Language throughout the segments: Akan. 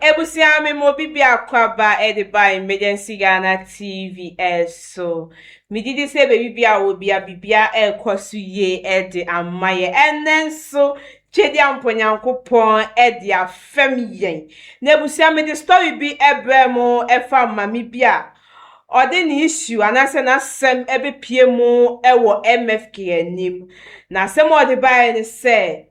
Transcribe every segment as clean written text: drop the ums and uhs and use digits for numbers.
Ebusua me mo obi biako aba de ba Emergency Ghana TV so. Megye di sɛ baabi bia wɔ bia bibia ɛrekɔ so yie de ama yɛ. Ɛnnɛ nso Twedeampɔ Nyankopɔn de afɛm yɛn. Na abusua mede story bi brɛ mo ɛfa maame bi a ɔde ne issue anaasɛ n'asɛm ɛbɛpie mu wɔ MFK anim. Na asɛm a ɔde baeɛ ne sɛ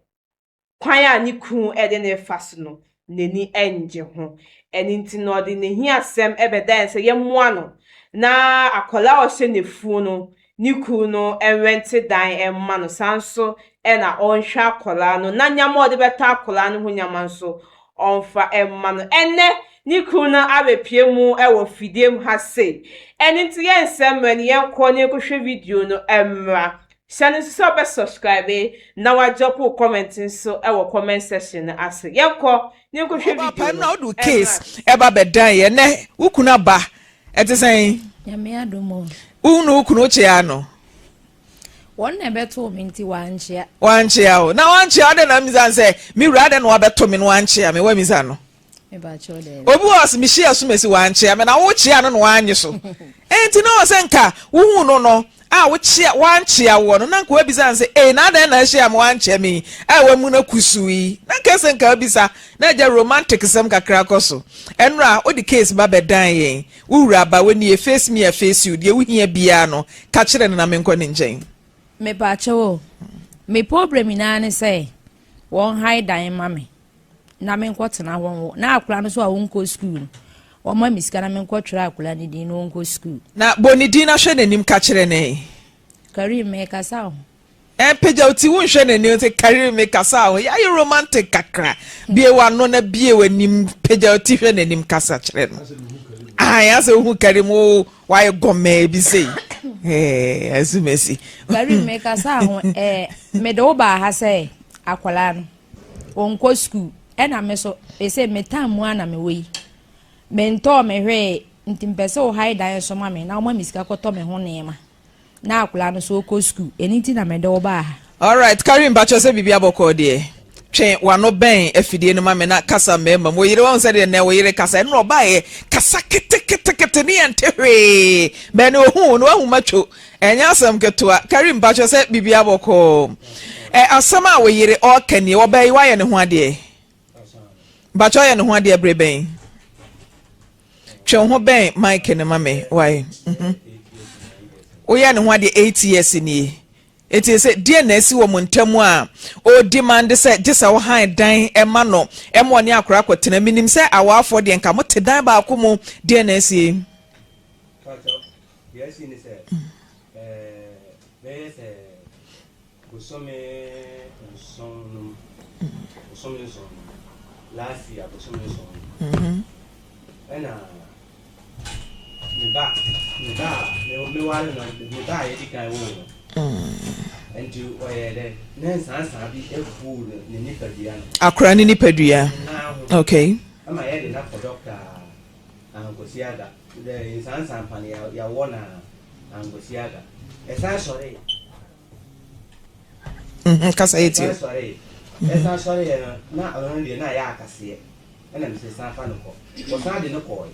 kwan a ne kunu de ne fa so no n'ani ngye ho. Ɛno nti no ɔde n'ahiasɛm bɛda yɛn sɛ yɛmmoa no na akwadaa a ɔhyɛ n'afuo no ne kunu no rent dan mma no. Saa nso ɛna ɔnhwɛ akwadaa no na nneɛma a ɔde bɛtɔ akwadaa no ho nneɛma nso ɔmfa mma no. Ɛnnɛ ne kunu no abɛpie mu wɔ fidie mu ha sei. Ɛno nti yɛnsɛ mmerɛ no yɛnkɔ na yɛnkɔhwɛ video no mmra. Hyɛ no nso sɛ wobɛ subscribe na wadrop wo comment nso wɔ comment section no ase. Yɛnkɔ na yɛnkɔhwɛ video no no na wode case ɛba bɛdan yɛ nɛ wo kunu aba ɛte sɛn? Nyame adom o. Wohu wo kunu wokyea no? Wɔn na ɛbɛtoo me nti wankyea. Wankyea o. Na wankyea ɔde na misa sɛ me wura adɛn na wabɛto me no wankyea me wamisa no. Obi wɔ ɔsɛ mehyia so mesi wankyea me na wokyea no na wanye so. Enti na ɔsɛ nka wohu no no a wokyea wankyea wɔ no na nka wabisa no sɛ ee na adɛn na ahyia me wankyea me a wamu no kusuu yi na nka sɛ nka wabisa na agya romantic sɛm kakra kɔ so. Ɛnora wode case ba bɛdan yɛn wo wura ba w'anie face me a face you deɛ wohia biara no ka kyerɛ no na menkɔ ne nkyɛn. Mepaakyɛw o, me problem nyinaa ne sɛ wɔn hae dan ma me na menkɔtena hɔ nwo na akwadaa no so a wɔnkɔ sukuu no wɔma me sika na menkɔtwerɛ akwadaa no din na wɔnkɔ sukuu. Na bɔ ne din na hwɛ n'anim ka kyerɛ ne. Karim mekasa ho. Pagya wo ti wonhwɛ n'anim sɛ Karim mekasa ho. Yɛayɛ romantic kakra. Bie w'ano na bie w'anim pagya wo ti hwɛ n'anim kasa kyerɛ no. Ahan asɛ wohu Karim wo wayɛ gɔmɛɛ bi sei. Ɛɛ asumasi. Karim mekasa ho ɛɛ mede wo baa ha sɛ akwadaa no ɔnkɔ sukuu ɛna me so ɛsɛ me tam mu a na mewɔ yi mentɔɔ me hwee nti mpɛ sɛ wo hae dan so ma me na woma me sika kɔtɔ me ho nneɛma na akwadaa no so ɔkɔ sukuu ɛno nti na mede wo baa ha. Alright, Karim mpakyɛ sɛ biribi abɔkɔɔ deɛ twe wano bɛn afidie no ma me na kasa mmarima mu. Oyere wahu sɛdeɛ nnɛ wo yere kasa ɛno ɔbaeɛ kasa ketekete ne yɛnte hwee bɛn ne ohu no wahu matwo ɛnyɛ asɛm ketewa. Karim mpakyɛ sɛ biribi abɔkɔɔ ɛ asɛm a wo yere ɔɔka nie ɔbaa yi wayɛ ne ho adeɛ mpakyɛ ɔyɛ ne ho adeɛ bere bɛn twe wo ho bɛn mic no ma me why mhm woyɛ ne ho adeɛ 8 years nie eti sɛ deɛ na asi wɔ mo ntam a ɔdemand sɛ gye sɛ wohan dan ɛma no ɛma ɔne akora akɔtena menim sɛ awaafoɔ deɛ nka mote dan baako mu deɛ na asi. Deɛ asi ne sɛ bɛyɛ sɛ bosome nson no bosome nson no last year bosome nson no ɛna me ba me ba a meware no me ba a yɛdi kan woo no nti ɔyɛ dɛ ne nsansan bi afu ne nipadua no akora ne nipadua okay ɛma yɛde no akɔ dɔkta ankosi aga dɛ nsansan pa no yɛwɔ na ankosi aga ɛsan sɔre. Kasa yɛ tie. Ɛsan sɔre ɛsan sɔre yɛ no na ɔno deɛ na ayɛ akaseɛ ɛna mesɛ san fa no kɔ wɔsan de no kɔɔɛ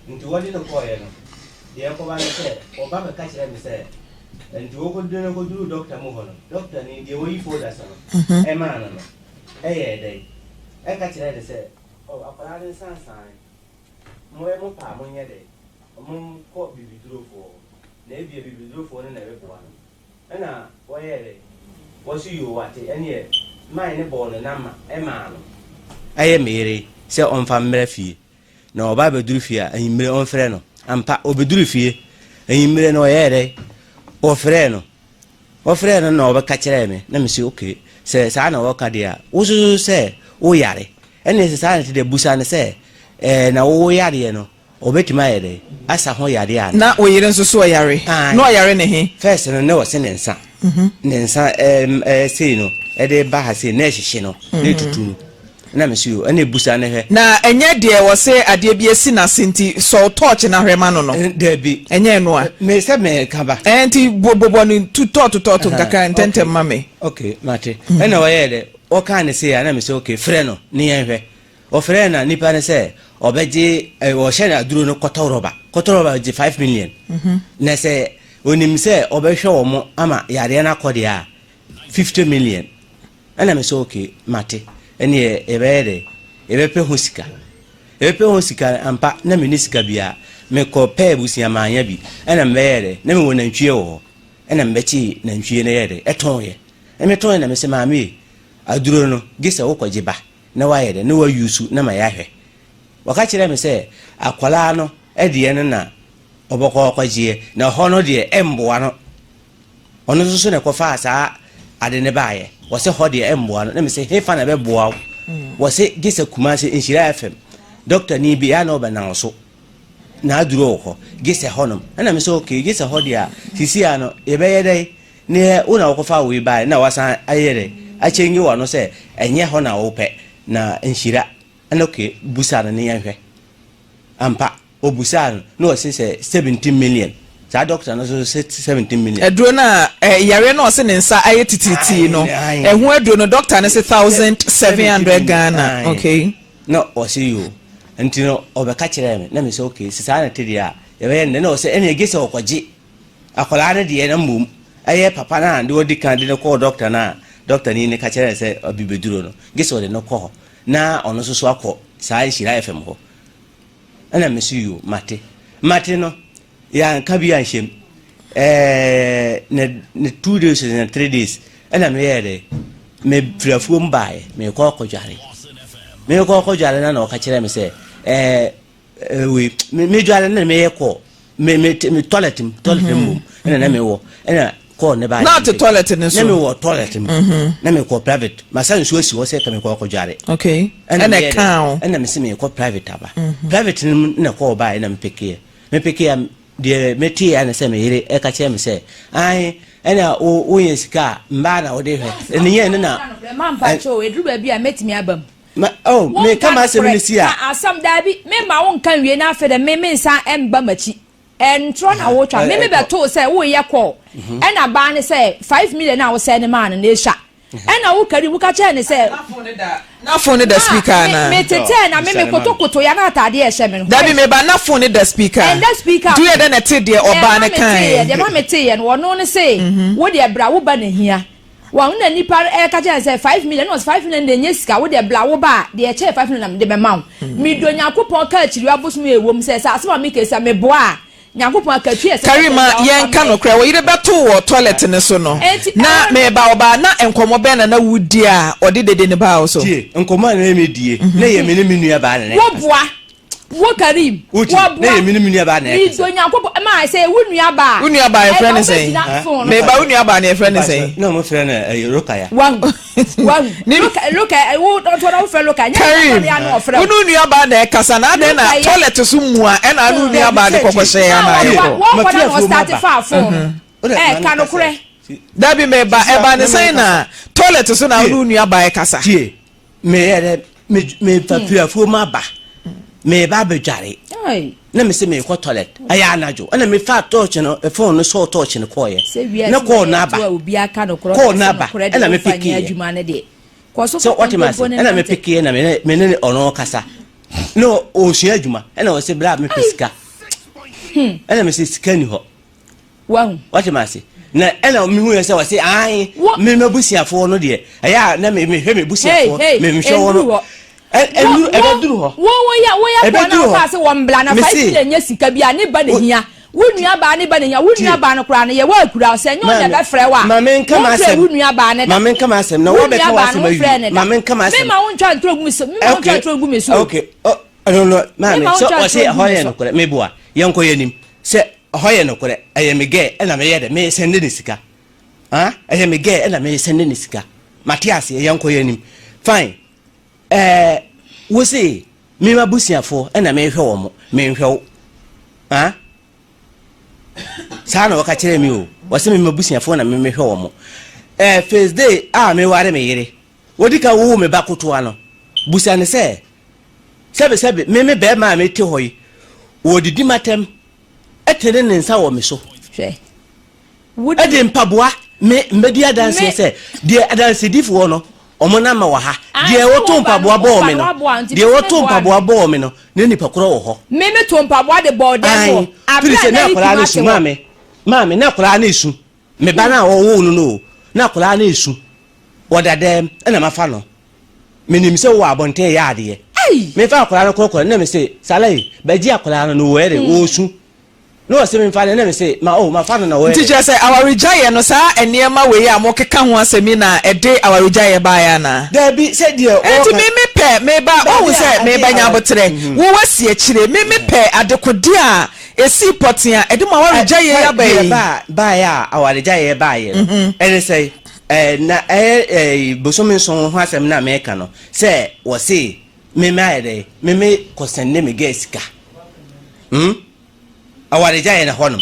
nti wɔde no kɔɔɛ no deɛ ɛkɔba no sɛ ɔba bɛka kyerɛ me sɛ nti wɔkɔduru no kɔduru dɔkta mu hɔ no dɔkta ni deɛ wɔyi folders no ɛmaa no no ɛyɛ dɛn ɛka kyerɛ ne sɛ ɔ akwadaa no nsansan mo mo pa mo nyɛ dɛ mo kɔ bibidurofoɔ na ebia bibidurofoɔ no na ɛbɛboa no ɛna wɔyɛ dɛ wɔso yi wate ɛneɛ man ne bɔɔ no nama ɛmaa no ɛyɛ meyere sɛ ɔmfa mmerɛ fie na ɔba abɛduru fie a anwummerɛ ɔmfrɛ no ampa ɔbɛduru fie anwummerɛ no ɔyɛɛ dɛ ɔfrɛ no ɔfrɛ no na ɔbɛka kyerɛɛ me na mesi okay sɛ saa na wɔka deɛ a wososo sɛ woyare ɛne sɛ saa na te deɛ busa no sɛ ɛɛ na wo yareɛ no ɔbɛtumi ayɛ dɛ asa ho yareɛ ana. Na wo yere nso so ɔyare na ɔyare ne he? First no ne wɔse ne nsa ne nsa ɛɛ ɛɛ sei no ɛde ba ha sei na ɛhyehye no na etutu no na mesi o ɛna ebusa ne hwɛ. Na ɛnyɛ deɛ wɔse adeɛ bi esi n'ase nti sɔw tɔɔkye na hwɛ ma no no. Dabi. Ɛnyɛ ɛno a. Me sɛ me ka ba. Ɛɛ nti bobɔ no tu tɔɔto tɔɔto nkakra ntɛntɛm ma me. Okay mate ɛna ɔyɛɛ dɛ ɔkaa ne sei a na mesi okay frɛ no ne yɛn hwɛ. Ɔfrɛɛ na nipa no sɛ ɔbɛgye ɛ ɔhyɛ no aduro no kɔtɔ rɔba. Kɔtɔ rɔba gye 5 million. Na sɛ onim sɛ ɔbɛhwɛ wɔn ama yareɛ no akɔ deɛ a, 50 million. Ɛna me sɛ okay, mate. Ɛneɛ yɛbɛyɛ dɛ, yɛbɛpɛ ho sika. Yɛbɛpɛ ho sika ampa na menni sika biara. Mekɔ pɛɛ abusua maanya bi. Ɛna mebɛyɛ dɛ, na mewɔ nantwie wɔ hɔ. Ɛna mebɛkyee nantwie no yɛɛ dɛ, ɛtɔn yɛ. Ɛna metɔn yɛ na mese maame e, aduro no gye sɛ wokɔgye ba na wayɛ dɛ, na wayusu na ma yɛahwɛ. Wɔka kyerɛɛ me sɛ akwadaa no deɛ no na ɔbɛkɔ akɔgyeɛ, na hɔ no deɛ ɛmboa no. Ɔno nso so na ɛkɔfaa saa ade no baeɛ. Wɔse hɔ deɛ ɛmboa no. Na mese hefa na ɛbɛboa wo? Wɔse gye sɛ Kumasi Nhyira FM dɔktani bi a na ɔbɛnam so na aduro wɔ hɔ, gye sɛ hɔnom. Ɛna mese okay, gye sɛ hɔ deɛ a, sisi a no yɛbɛyɛ dɛn? Ne wo na wokɔfaa wei baeɛ na wasan ayɛ dɛn? Akyɛnge w'ano sɛ ɛnyɛ hɔ na wopɛ na Nhyira. Ɛna okay, busa no ne yɛnhwɛ. Ampa, obusaa no na ɔse sɛ 17 million. Saa doctor no nso se 17 million. Aduro no a eh, yareɛ no a ɔse ne nsa ayɛ titiritii no, ɛho aduro no doctor no se 1700 Ghana. Okay. Na ɔse yoo. Nti no ɔbɛka kyerɛɛ me na me sɛ okay, sɛ saa na ɛte deɛ a yɛbɛyɛ no dɛn? Na ɔse ɛneɛ gye sɛ ɔkɔgye akwadaa no deɛ na mmom ɛyɛ papa no a de ɔdi kan de no kɔɔ doctor no a doctor ni no ka kyerɛɛ no sɛ abibiduro no gye sɛ ɔde no kɔ hɔ na ɔno nso so akɔ saa Nhyira FM hɔ. Ɛna me so yoo, mate. Mate no, yɛanka bi anhyɛ mu. Ɛɛ, ne, ne 2 days ne 3 days, ɛna meyɛɛ dɛ, mefiri afuom baeɛ, mekɔ akɔdware. Mekɔ akɔdware na na ɔka kyerɛ me sɛ, ɛɛ, wei, medware na meyɛ kɔ, me, me, me toilet mu, toilet mu mmom, ɛna na mewɔ, ɛna kɔɔ ne baeɛ. Na ate toilet ne so? Na mewɔ toilet mu. Na mekɔ private, masa nsuo asi hɔ sɛ ka mekɔ akɔdware. Okay. Ɛna ɛkaa wo? Ɛna mese mekɔ private aba. Private no mu na kɔɔ baeɛ na mepekeɛ. Mepekeɛ a, deɛ meteeɛ ne sɛ me yere ɛka kyerɛ me sɛ, ae, ɛna wo wonya sika a, mmaa na wode hwɛ. Ɛne yɛn ne na. Ma mpakyɛ o, ɛduru baabi a mɛtumi aba mu. Ma, oh, meka m'asɛm no si a. Ka asɛm, daabi, memma wo nka nwie na afei de me mensan mba m'akyi. Ntorɔ na wotwa. Me me bɛtoo sɛ woyɛ call. Ɛna baa ne sɛ 5 million a wosɛe ne maa no na esua. Ɛna wo Karim woka kyerɛɛ ne sɛ. Na phone ne da speaker ana? Me tetɛɛ na me me kotokoto ya na ataadeɛ ɛhyɛ me no. Dabi me ba na phone ne da speaker. Ɛnda speaker. Nti woyɛ dɛ na ɛte deɛ ɔbaa no kae. Deɛ ma me teeɛ no ɔno ne se wo deɛ bra wo ba na hia. Wɔn na nipa ɛka kyerɛ sɛ 5 million, ɛna ɔsɛ 5 million de nye sika, wo deɛ bra wo ba a deɛ ɛkyɛ 5 million na mede bɛma wo. Medo Nyankopɔn ka akyiri abosom a ɛwɔ mu sɛ sɛ asɛm a meka sɛ meboa a Nyankopɔn akatua ɛsɛ Karima, yɛnka nokorɛ, wo yere bɛtoo wɔ toilet no so no, na meba ɔbaa, na nkɔmmɔ bɛn na na wodi a ɔde dede no baa wo so? Tie, nkɔmmɔ a na medie, na ɛyɛ me ne me nua baa na na ɛkasa. Woboa, wo Karim, Woti, na ɛyɛ me ne me nua baa na ɛkasa. Medo Nyankopɔn, ma sɛ wo nua baa. Wo nua baa yɛfrɛ no sɛn? Meba wo nua baa no yɛfrɛ no sɛn? Na wɔfrɛ no ɛyɛ Rokaya. Wahu, wahu, Roka, Roka, wo ɔtɔ na wofrɛ Roka, nyɛ Karim, na ɔfrɛ wo ne wo nua baa na ɛkasa, na adɛn na toilet so mua ɛna ne wo nua baa de kɔkɔ hyɛ ama ayɛ kɔ? Wɔkɔ na ɔstarte faa phone no, ɛ ka nokorɛ. Dabi meba, ɛbaa ne sɛn na toilet so na wo ne wo nua baa ɛkasa? Tie, meyɛ dɛ mefa firi afuom aba, meba abɛdware na mese meekɔ toilet, ɛyɛ anadwo, ɛna mefa torch no, phone no sɔɔ torch no kɔɔyɛ na kɔɔ no aba, kɔɔ no aba, ɛna mepekeeɛ sɛ wɔte ma ase, ɛna mepekeeɛ na me ne ɔno kasa na ɔsua adwuma, ɛna ɔse bra mepɛ sika, ɛna mese sika ni hɔ. Wahu. Wate ma ase. Na ɛna mehu yɛ sɛ wɔse ae me m'abusuafoɔ no deɛ ɛyɛ a na mehwɛ m'abusuafoɔ mehwɛ wɔn no ɛnu ɛbɛduru hɔ. Wo wo yɛ wo yɛ kɔɔ na ɔkaa sɛ wɔn bla na 5 million nyɛ sika bi a ne ba na hia wo nua baa ne ba na hia wo nua baa no koraa no yɛ wɔ akura sɛ nyɛ ɔna ɛbɛfrɛ wo a wo frɛ wo nua baa ne da maame nka m'asɛm na wo wɔbɛka nua baa w'asɛm no wo frɛ awie ne da maame nka m'asɛm me ma wo ntwa ntoro gu me so me ma wo ntwa ntoro gu me so okay oh no no maame Me ma wo sɛ ntwa ɔse ntoro gu ɛhɔ me yɛ so. nokorɛ meboa yɛnkɔ yɛnim sɛ Ɛhɔ yɛ nokorɛ, ɛyɛ me gɛɛ ɛna meyɛ dɛ me sɛnde ne sika ah ɛyɛ me gɛɛ ɛna me sɛnde ne sika mate aseɛ yɛnkɔ yɛn anim fine ɛɛ wo se me m'abusuafoɔ ɛna mehwɛ wɔn menhwɛ wo ah saa na wɔka kyerɛ me o wɔse me m'abusuafoɔ na me mehwɛ wɔn ɛɛ first day a meware me yere wɔdi ka wowo me ba kotoa no busa ne sɛ sɛbesɛbe me me bɛrima a mete hɔ yi wɔdidi m'atɛm tene ne nsa wɔ me so. Hwɛ, wo de. De mpaboa me mmɛdi adanseɛ sɛ, deɛ adansedifoɔ no, Wɔn namba wɔ ha. Ae, Deɛ sɛ wɔto wo ba no, mpaboa wo bɔɔ ba me no no, waboa nti deɛ me nso wɔto meboa no. mpaboa bɔɔ me no, na nipa korɔ wɔ hɔ. Me meto mpaboa de bɔɔ dɛm Ae, hɔ. firi Aberɛ a sɛ na na ne akwadaa kunu no ate su, hɔ. maame, maame, na akwadaa no resu. Me ba no a wɔwoo no no o, na akwadaa no resu. Ɔda dɛm, ɛna mafa no. Menim sɛ wowɔ abɔnten reyɛ adeɛ. Ei! Mefa akwadaa no korɔkorɔ no, na mese, Salai, bɛgye akwadaa no, na ɔyɛ dɛ, ɔresu. Na ɔse memfa no, na mese, ma oh, mafa no na ɔyɛ Nti dɛ. kyerɛ sɛ awaregyaeɛ no, saa nneɛma wei a mokeka ho asɛm yi na ɛde awaregyaeɛ baeɛ anaa? Daabi, sɛ deɛ Enti ɔreka. me mepɛ, meba, woahu Baabi a sɛ ade meba nya aware. aboterɛ, wo woasi akyire, me mepɛ adekodeɛ a ɛsii pɔtee a ɛde mo awaregyaeɛ yi aba Deɛ yi. baa, baeɛ a awaregyaeɛ baeɛ no, ɛne sɛ, ɛɛ, na ɛyɛ ɛɛ bosome nson ho asɛm no a meka no, sɛ wɔse me mayɛ dɛ, me me kɔsɛnde me girl sika. Hmm? Awaregyaeɛ na hɔnom.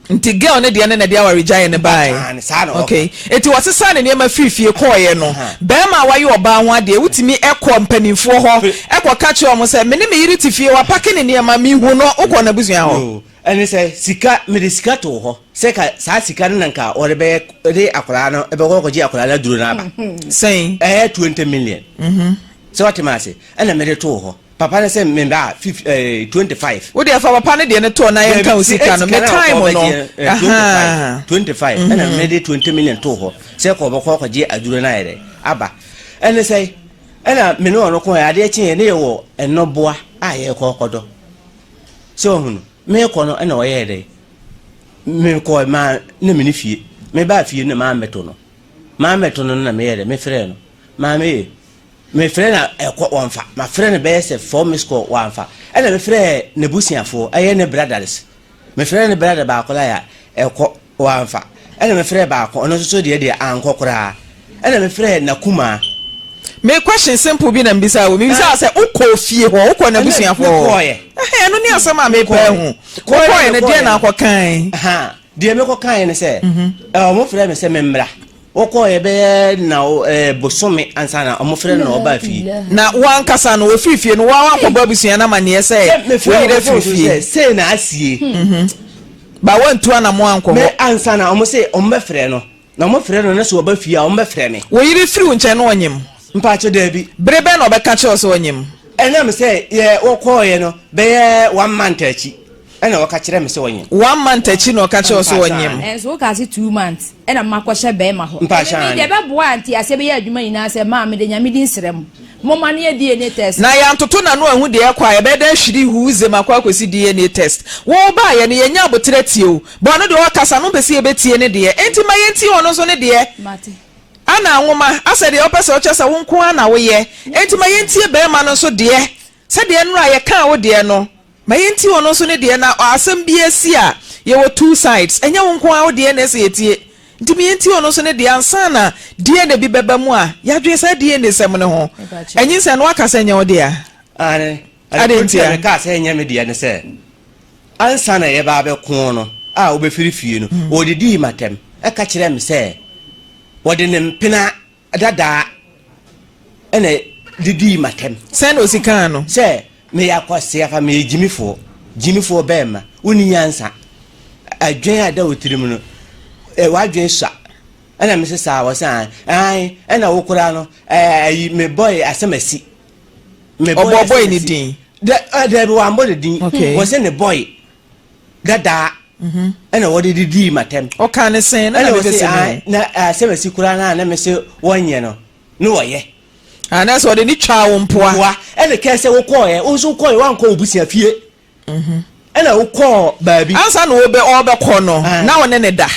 Nti girl no deɛ ne na ɛde awaregyaeɛ no baeɛ? Aane, saa na ɔka. Okay. Enti wɔsesaa ne nneɛma firi fie kɔeɛ no, barima a wayɛ ɔbaa ho adeɛ, wotumi kɔ mpanimfoɔ hɔ kɔka kyerɛ wɔn sɛ, me ne me yere te fie, wapake ne nneɛma, mehu no, wokɔ n'abusua hɔ? Yoo, ɛne sɛ sika, mede sika too hɔ sɛ ka saa sika no na nka wɔde bɛyɛ, de akwadaa no bɛkɔ akɔgye akwadaa no aduro no aba. Sɛn? Ɛyɛ 20 million. Sɛ woate me ase? Ɛna mede too hɔ. Papa no sɛ me ba a eh, 25. Wo deɛ fa papa no deɛ no toɔ na yɛnka wo sika no. Me time no. Ahaa. 25 ɛna mede 20 million too hɔ sɛ kɔ ɔbɛkɔ akɔgye aduro no ayɛ dɛ aba. Ɛne sɛ ɛna me ne ɔno kɔɛ adeɛ kyeeɛ ne yɛwɔ nnɔboa a yɛrekɔ akɔdɔ. Sɛ ɔhunu merekɔ no ɛna ɔyɛɛ dɛ mekɔɛ maa na mene fie mebaa fie no na maa mmɛto no maa mmɛto no na meyɛɛ dɛ mefrɛɛ no maame ye Mefrɛ no a ɛkɔ wɔnfa. Mafrɛ no bɛyɛ sɛ four miss call wanfa. Ɛna mefrɛɛ n'abusuafoɔ ɛyɛ ne brothers. Mefrɛɛ ne brother baako like a ɛkɔ wanfa. Ɛna mefrɛɛ baako ɔno nso so deɛ deɛ ankɔ koraa. Ɛna mefrɛɛ n'akumaa. Me question simple bi na mebisa wo. Mebisa wo sɛ wokɔɔ fie hɔ, wokɔɔ n'abusuafoɔ hɔ? Mekɔɔeɛ. Ɛhɛn, ɛno ne asɛm a mepɛ ahu. Wokɔɔeɛ no deɛn na wokɔkae? Ahaa, deɛ mekɔkaeɛ ne sɛ, wɔfrɛɛ me sɛ memmra. Wɔkɔeɛ bɛyɛ na ɛɛ bosome ansa na wɔfrɛ no na ɔbaa fie. Na wo ankasa no, wɔfiri fie no, wo ara woankɔbɔ abusua no amanneɛ sɛ wo yere afiri fie? Sɛ sei na asie. Ba woantu anammɔn ankɔ Me hɔ. ansa na wɔn se wɔbɛfrɛ no, na wɔfrɛ no na sɛ ɔba fie a wɔbɛfrɛ me. Wo yere firi wo nkyɛn no ɔnyem? Mpakyɛ daabi. Bere bɛn na ɔbɛka kyerɛɛ wo sɛ ɔnyem? Ɛnam sɛ yɛ wɔkɔeɛ no bɛyɛ one month akyi. Ɛna ɔka kyerɛ me sɛ ɔnyem. One month akyi na ɔka kyerɛ wo sɛ ɔnyem. Ɛnso wokaa se 2 months ɛna moma kɔhyɛ bɛɛma hɔ. Mpakyɛ Ɛne me aane. deɛ ɛbɛboa a nteaseɛ bɛyɛ adwuma nyinaa sɛ maa mede Nyame din srɛ mo momma no yɛ DNA test. Na yɛantoto n'ano anhu deɛ ɛkɔ a, yɛbɛyɛ dɛn ahwiri huuze ma akɔ akɔsi DNA test? Wo baeɛ no, yɛnnya aboterɛ tie wo. But ɔno deɛ ɔrekasa no, wompɛ sɛ yɛbɛtie ne deɛ. Enti ma yɛntie ɔno nso ne deɛ. Mate. Ana nwoma, asɛ deɛ wopɛ sɛ wokyerɛ sɛ wo nko ara na woyɛ. Enti ma yɛntie barima no nso deɛ. Sɛdeɛ nnora a yɛkaa wo deɛ no, Ma yɛntie ɔno nso ne deɛ na asɛm bi asi a yɛwɔ two sides ɛnyɛ wo nko ara wo deɛ na ɛsɛ yɛtie nti ma yɛntie ɔno nso ne deɛ ansa na DNA bi bɛba mu a yɛadwene saa DNA sɛm no ho Anyinsɛn no woaka sɛ ɛnyɛ wo dea? Aane, Adɛn ade nti a ntia? mekaa sɛ ɛnyɛ me dea ne sɛ ansa na yɛba abɛko no a wobɛfiri fie no ɔdidii m'atɛm ɛka kyerɛɛ me sɛ wɔde ne mpena Dadaa na didii m'atɛm. Sɛn na osi kaa no? Sɛ meyɛ akwasea fa, meyɛ gyimifoɔ, gyimifoɔ bɛɛma, wonni nyansa, adwen a ɛda wo tirim no, w'adwen sua. Ɛna mese saa, wɔse ae, ae, ɛna wo koraa no, ayi, me bɔe asɛm asi. Me bɔe Ɔbɔɔ bɔe asɛm ne asi. din? Daabi, wambɔ ne din. Okay. Wɔse ne bɔe dadaa ɛna wɔde didii m'atɛm. Ɔkaa ne sɛn na ɛna na mepɛ wɔse sɛ ae mehu. na asɛm asi koraa no a na mese wɔnyɛ no ne wɔyɛ. Anaasɛ ɔde ne twaa wo mpoa. Mpoa ɛna kɛɛ sɛ wokɔɔɛ wo nso wokɔɔɛ woankɔ wo busua fie ɛna wokɔɔ baabi. Ansa na wobɛ ɔɔbɛkɔ no na wo ne ne da.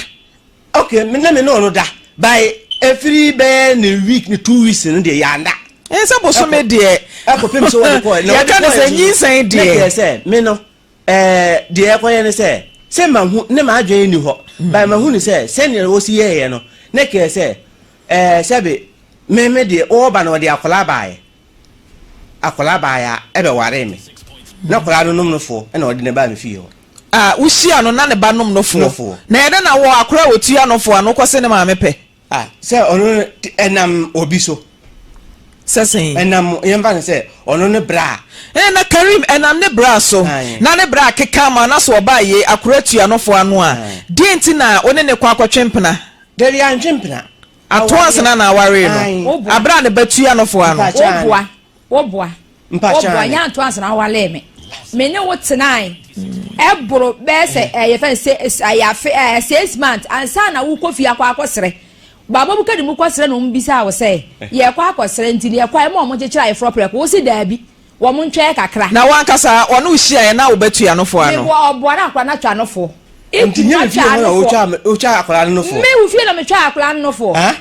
Ok me na me ne ɔno da by ɛfiri bɛyɛ ne week ne 2 weeks no deɛ yɛanda. Ɛɛ sɛ bosome deɛ. Ɛkɔpem sɛ wɔde kɔɔɛ na wɔde Yɛka ne kɔɔɛ sɛ nso nyinsɛn na deɛ. kɛɛ sɛ me no Ɛɛ, deɛ ɛkɔyɛ ne sɛ, sɛ mahu, ne m'adwene nni hɔ, but mahu no sɛ, sɛdeɛ wɔsi yɛeɛ no, na kɛɛ sɛ, ɛɛ, sɛbe, me, me deɛ, ɔreba no, ɔde akwadaa baeɛ. Akwadaa baeɛ a, ɛbɛwaree me. Na akwadaa no nom nofoɔ, ɛna ɔde no baa me fie hɔ. A, wohyia no, na ne ba nom nofoɔ. Nofoɔ. Na ɛyɛ dɛn na wɔ akwadaa a ɔtua nofoɔ ano kɔse ne maame pɛ? Ah, sɛ ɔno no ɛnam obi so. Sɛ sɛn? Ɛnam yɛmfa no sɛ ɔno ne bra. Ɛɛ na Karim ɛnam ne bra so. Na ne bra keka ama na so ɔbaa yei akora tua nofo ano a, deɛ nti na wo ne ne kɔ akɔtwe mpena? Dabi yɛantwe mpena. Ato ansa na awaree no. Abere a ne ba tua nofo ano. Woboa, woboa, woboa nyɛ ato ansa na awaree me. Me ne wo tenae ɛboro bɛyɛ sɛ ɛyɛ fɛn sɛ ɛyɛ afe ɛyɛ 6 months ansa na wokɔ fie akɔ akɔsrɛ. Baaba mu kadi mu kɔsrɛ na wɔn bisa wo sɛ yɛkɔ akɔsrɛ, nti yɛkɔ a, ɛma wɔn kyekyere ayeforɔ prɛko. Wo si daabi, wɔn ntwɛn kakra. Na wankasa ɔne wo hyia yɛ na wobɛtua nofo ano? Meboa, ɔboa na akora no atwa nofoɔ. Nti nyɛ me fie hɔ na wotwa akwadaa no nofoɔ? Me wo fie na metwa akwadaa no nofoɔ.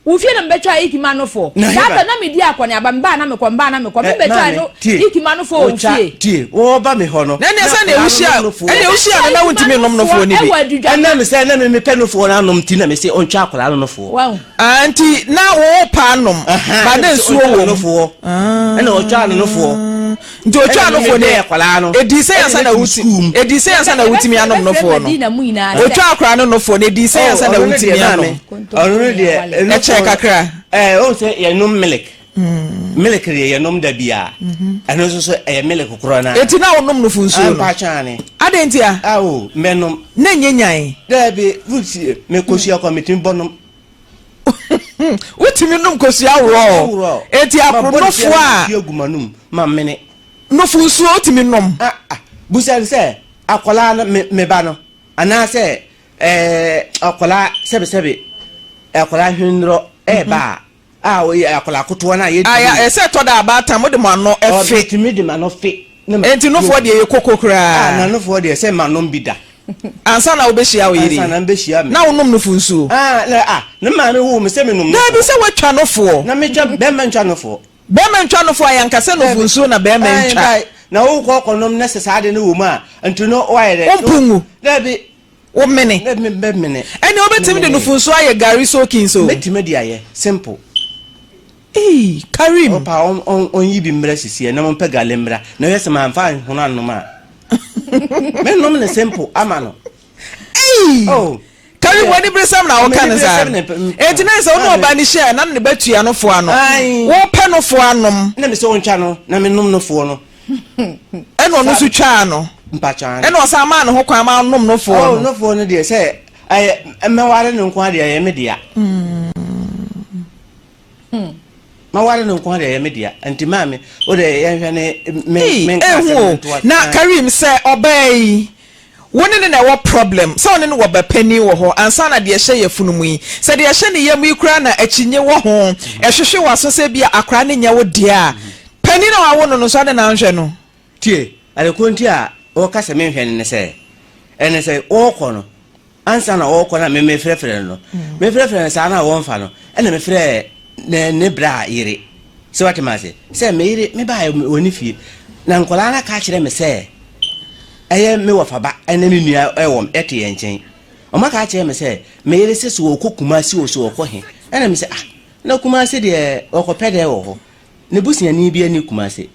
Wo fie na mebɛtwa Ikima nofoɔ. Saa ta na medi akɔneaba, mbaa na mekɔ, mbaa na mekɔ, mebɛtwa no Ikima nofoɔ wɔ fie. Tie, wɔba me hɔ no. Na ɛnna sɛ na ewuhyia, ɛnna ewuhyia no na wontumi nnom nofoɔ no bi. Ɛnna me sɛ na me mepɛ nofoɔ no anom ti na me se ɔntwa akwadaa no nofoɔ. Ah, nti na wo pa anom, ba na nsuo wɔ mu. Ɛnna ɔtwa no nofoɔ. Nti otwa nofoɔ no, edi sɛ yansa na wuti, edi sɛ yansa na wutumi anom nofoɔ no. Otwa akwadaa no nofoɔ no, edi sɛ yansa na wutumi anom. Ɔno no deɛ ɛkyɛ kakra. Ɛɛ o sɛ yɛnom milk. Milk deɛ yɛnom da bia. Ɛno nso so ɛyɛ milk korɔ na. Eti na wonom nofo nsuo no? Mpakyane. Adɛn nti a? Awo mɛnom. Na nye nyan. Daabi wuti me kosua kɔ metumi bɔ nom. Wotumi nom kosua worɔ. Eti akoro nofoɔ a. Gu ma nom ma mene. Nofo nsuo wotumi nom. Ah ah, busa sɛ akwadaa no me ba no anaasɛ ɛɛ akwadaa sɛbesɛbe akwadaa hwendorɔ ɛɛba a a ɔyɛ akwadaa kotoɔ no a yɛtumi. Aya ɛsɛ ɛtɔ da abaatan mo de mo ano ɛfe. Ɔtumi de ma no fe. Enti nofoɔ deɛ yɛ koko koraa. Ah, na nofoɔ deɛ sɛ ma nom bi da. Ansa na wobɛhyia wo yere. Ansa na mbɛhyia me. Na wonom nofo nsuo. Ah, na ah, ne maame wo me sɛ me nom nofoɔ. Daabi sɛ woatwa nofoɔ. Na metwa bɛrima ntwa nofoɔ. Bɛrima ntwa nofoɔ a yɛnka sɛ nofo nsuo na bɛrima ntwa. Na wokɔ kɔnom na sɛ saa de no wɔ mu a, nti no woayɛ dɛ. Wompo ngu. Daabi. Wo mene. Mene. Ɛnna wobɛtumi de nofo nsuo ayɛ gari soaking so. Mɛtumi de ayɛ simple. Ee, Karim. Ɔpa ɔnyi bi mmra sisi na mompɛ gale mmra na ɔyɛ sɛ mamfa nhono anom a. Menom ne simple ama no. Ee. Oh. Karim, w'ani bere sɛm na woka ne saa. Enti na sɛ wo ne ɔbaa no hyia na ne ba tua nofoɔ ano. Wopɛ nofoɔ anom. Na me sɛ ɔntwa no na menom nofoɔ no. Ɛna ɔno nso twaa no. Mpatwa. Ɛna ɔsan maa ne ho kwan ma ɔnom nofoɔ no. Oh, nofoɔ no deɛ sɛ ɛyɛ mɛware no nko adeɛ ɛyɛ me dea. Maware no nko adeɛ ɛyɛ me dea. Nti maame o de yɛnhwɛ ne me me nka asɛm ntoa. Na Karim, sɛ ɔbaa yi wo ne ne na ɛwɔ problem, sɛ ɔne no wɔ ba panin wɔ hɔ ansa na deɛ ɛhyɛ yafunu mu yi, sɛ deɛ ɛhyɛ ne yam yi koraa na akyinnye wɔ ho, ɛhwehwe w'aso sɛ bi a akwaraa no nyɛ wo deɛ a, panin a wawo no no nso adɛn na anhwɛ no? Tie, ade korɔ nti a wɔka sɛ menhwɛ no ne sɛ, ɛne sɛ wɔrekɔ no, ansa na wɔrekɔ no a me mefrɛfrɛ no no, mefrɛfrɛ no saa no a wɔmfa no, ɛna mefrɛɛ ne ne bra yere, sɛ wate me ase, sɛ me yere mebaeɛ wɔ ne fie, na nkwadaa no aka akyerɛ me sɛ ɛyɛ me wɔfa ba ɛne ne nua ɛwɔ ɛte yɛn nkyɛn, wɔn aka akyerɛ me sɛ me yere sɛ so wɔkɔ Kumasi o so wɔkɔ he, ɛna me sɛ ah, na Kumasi deɛ wɔkɔpɛ dɛ wɔ hɔ, ne busuani bi ani Kumasi.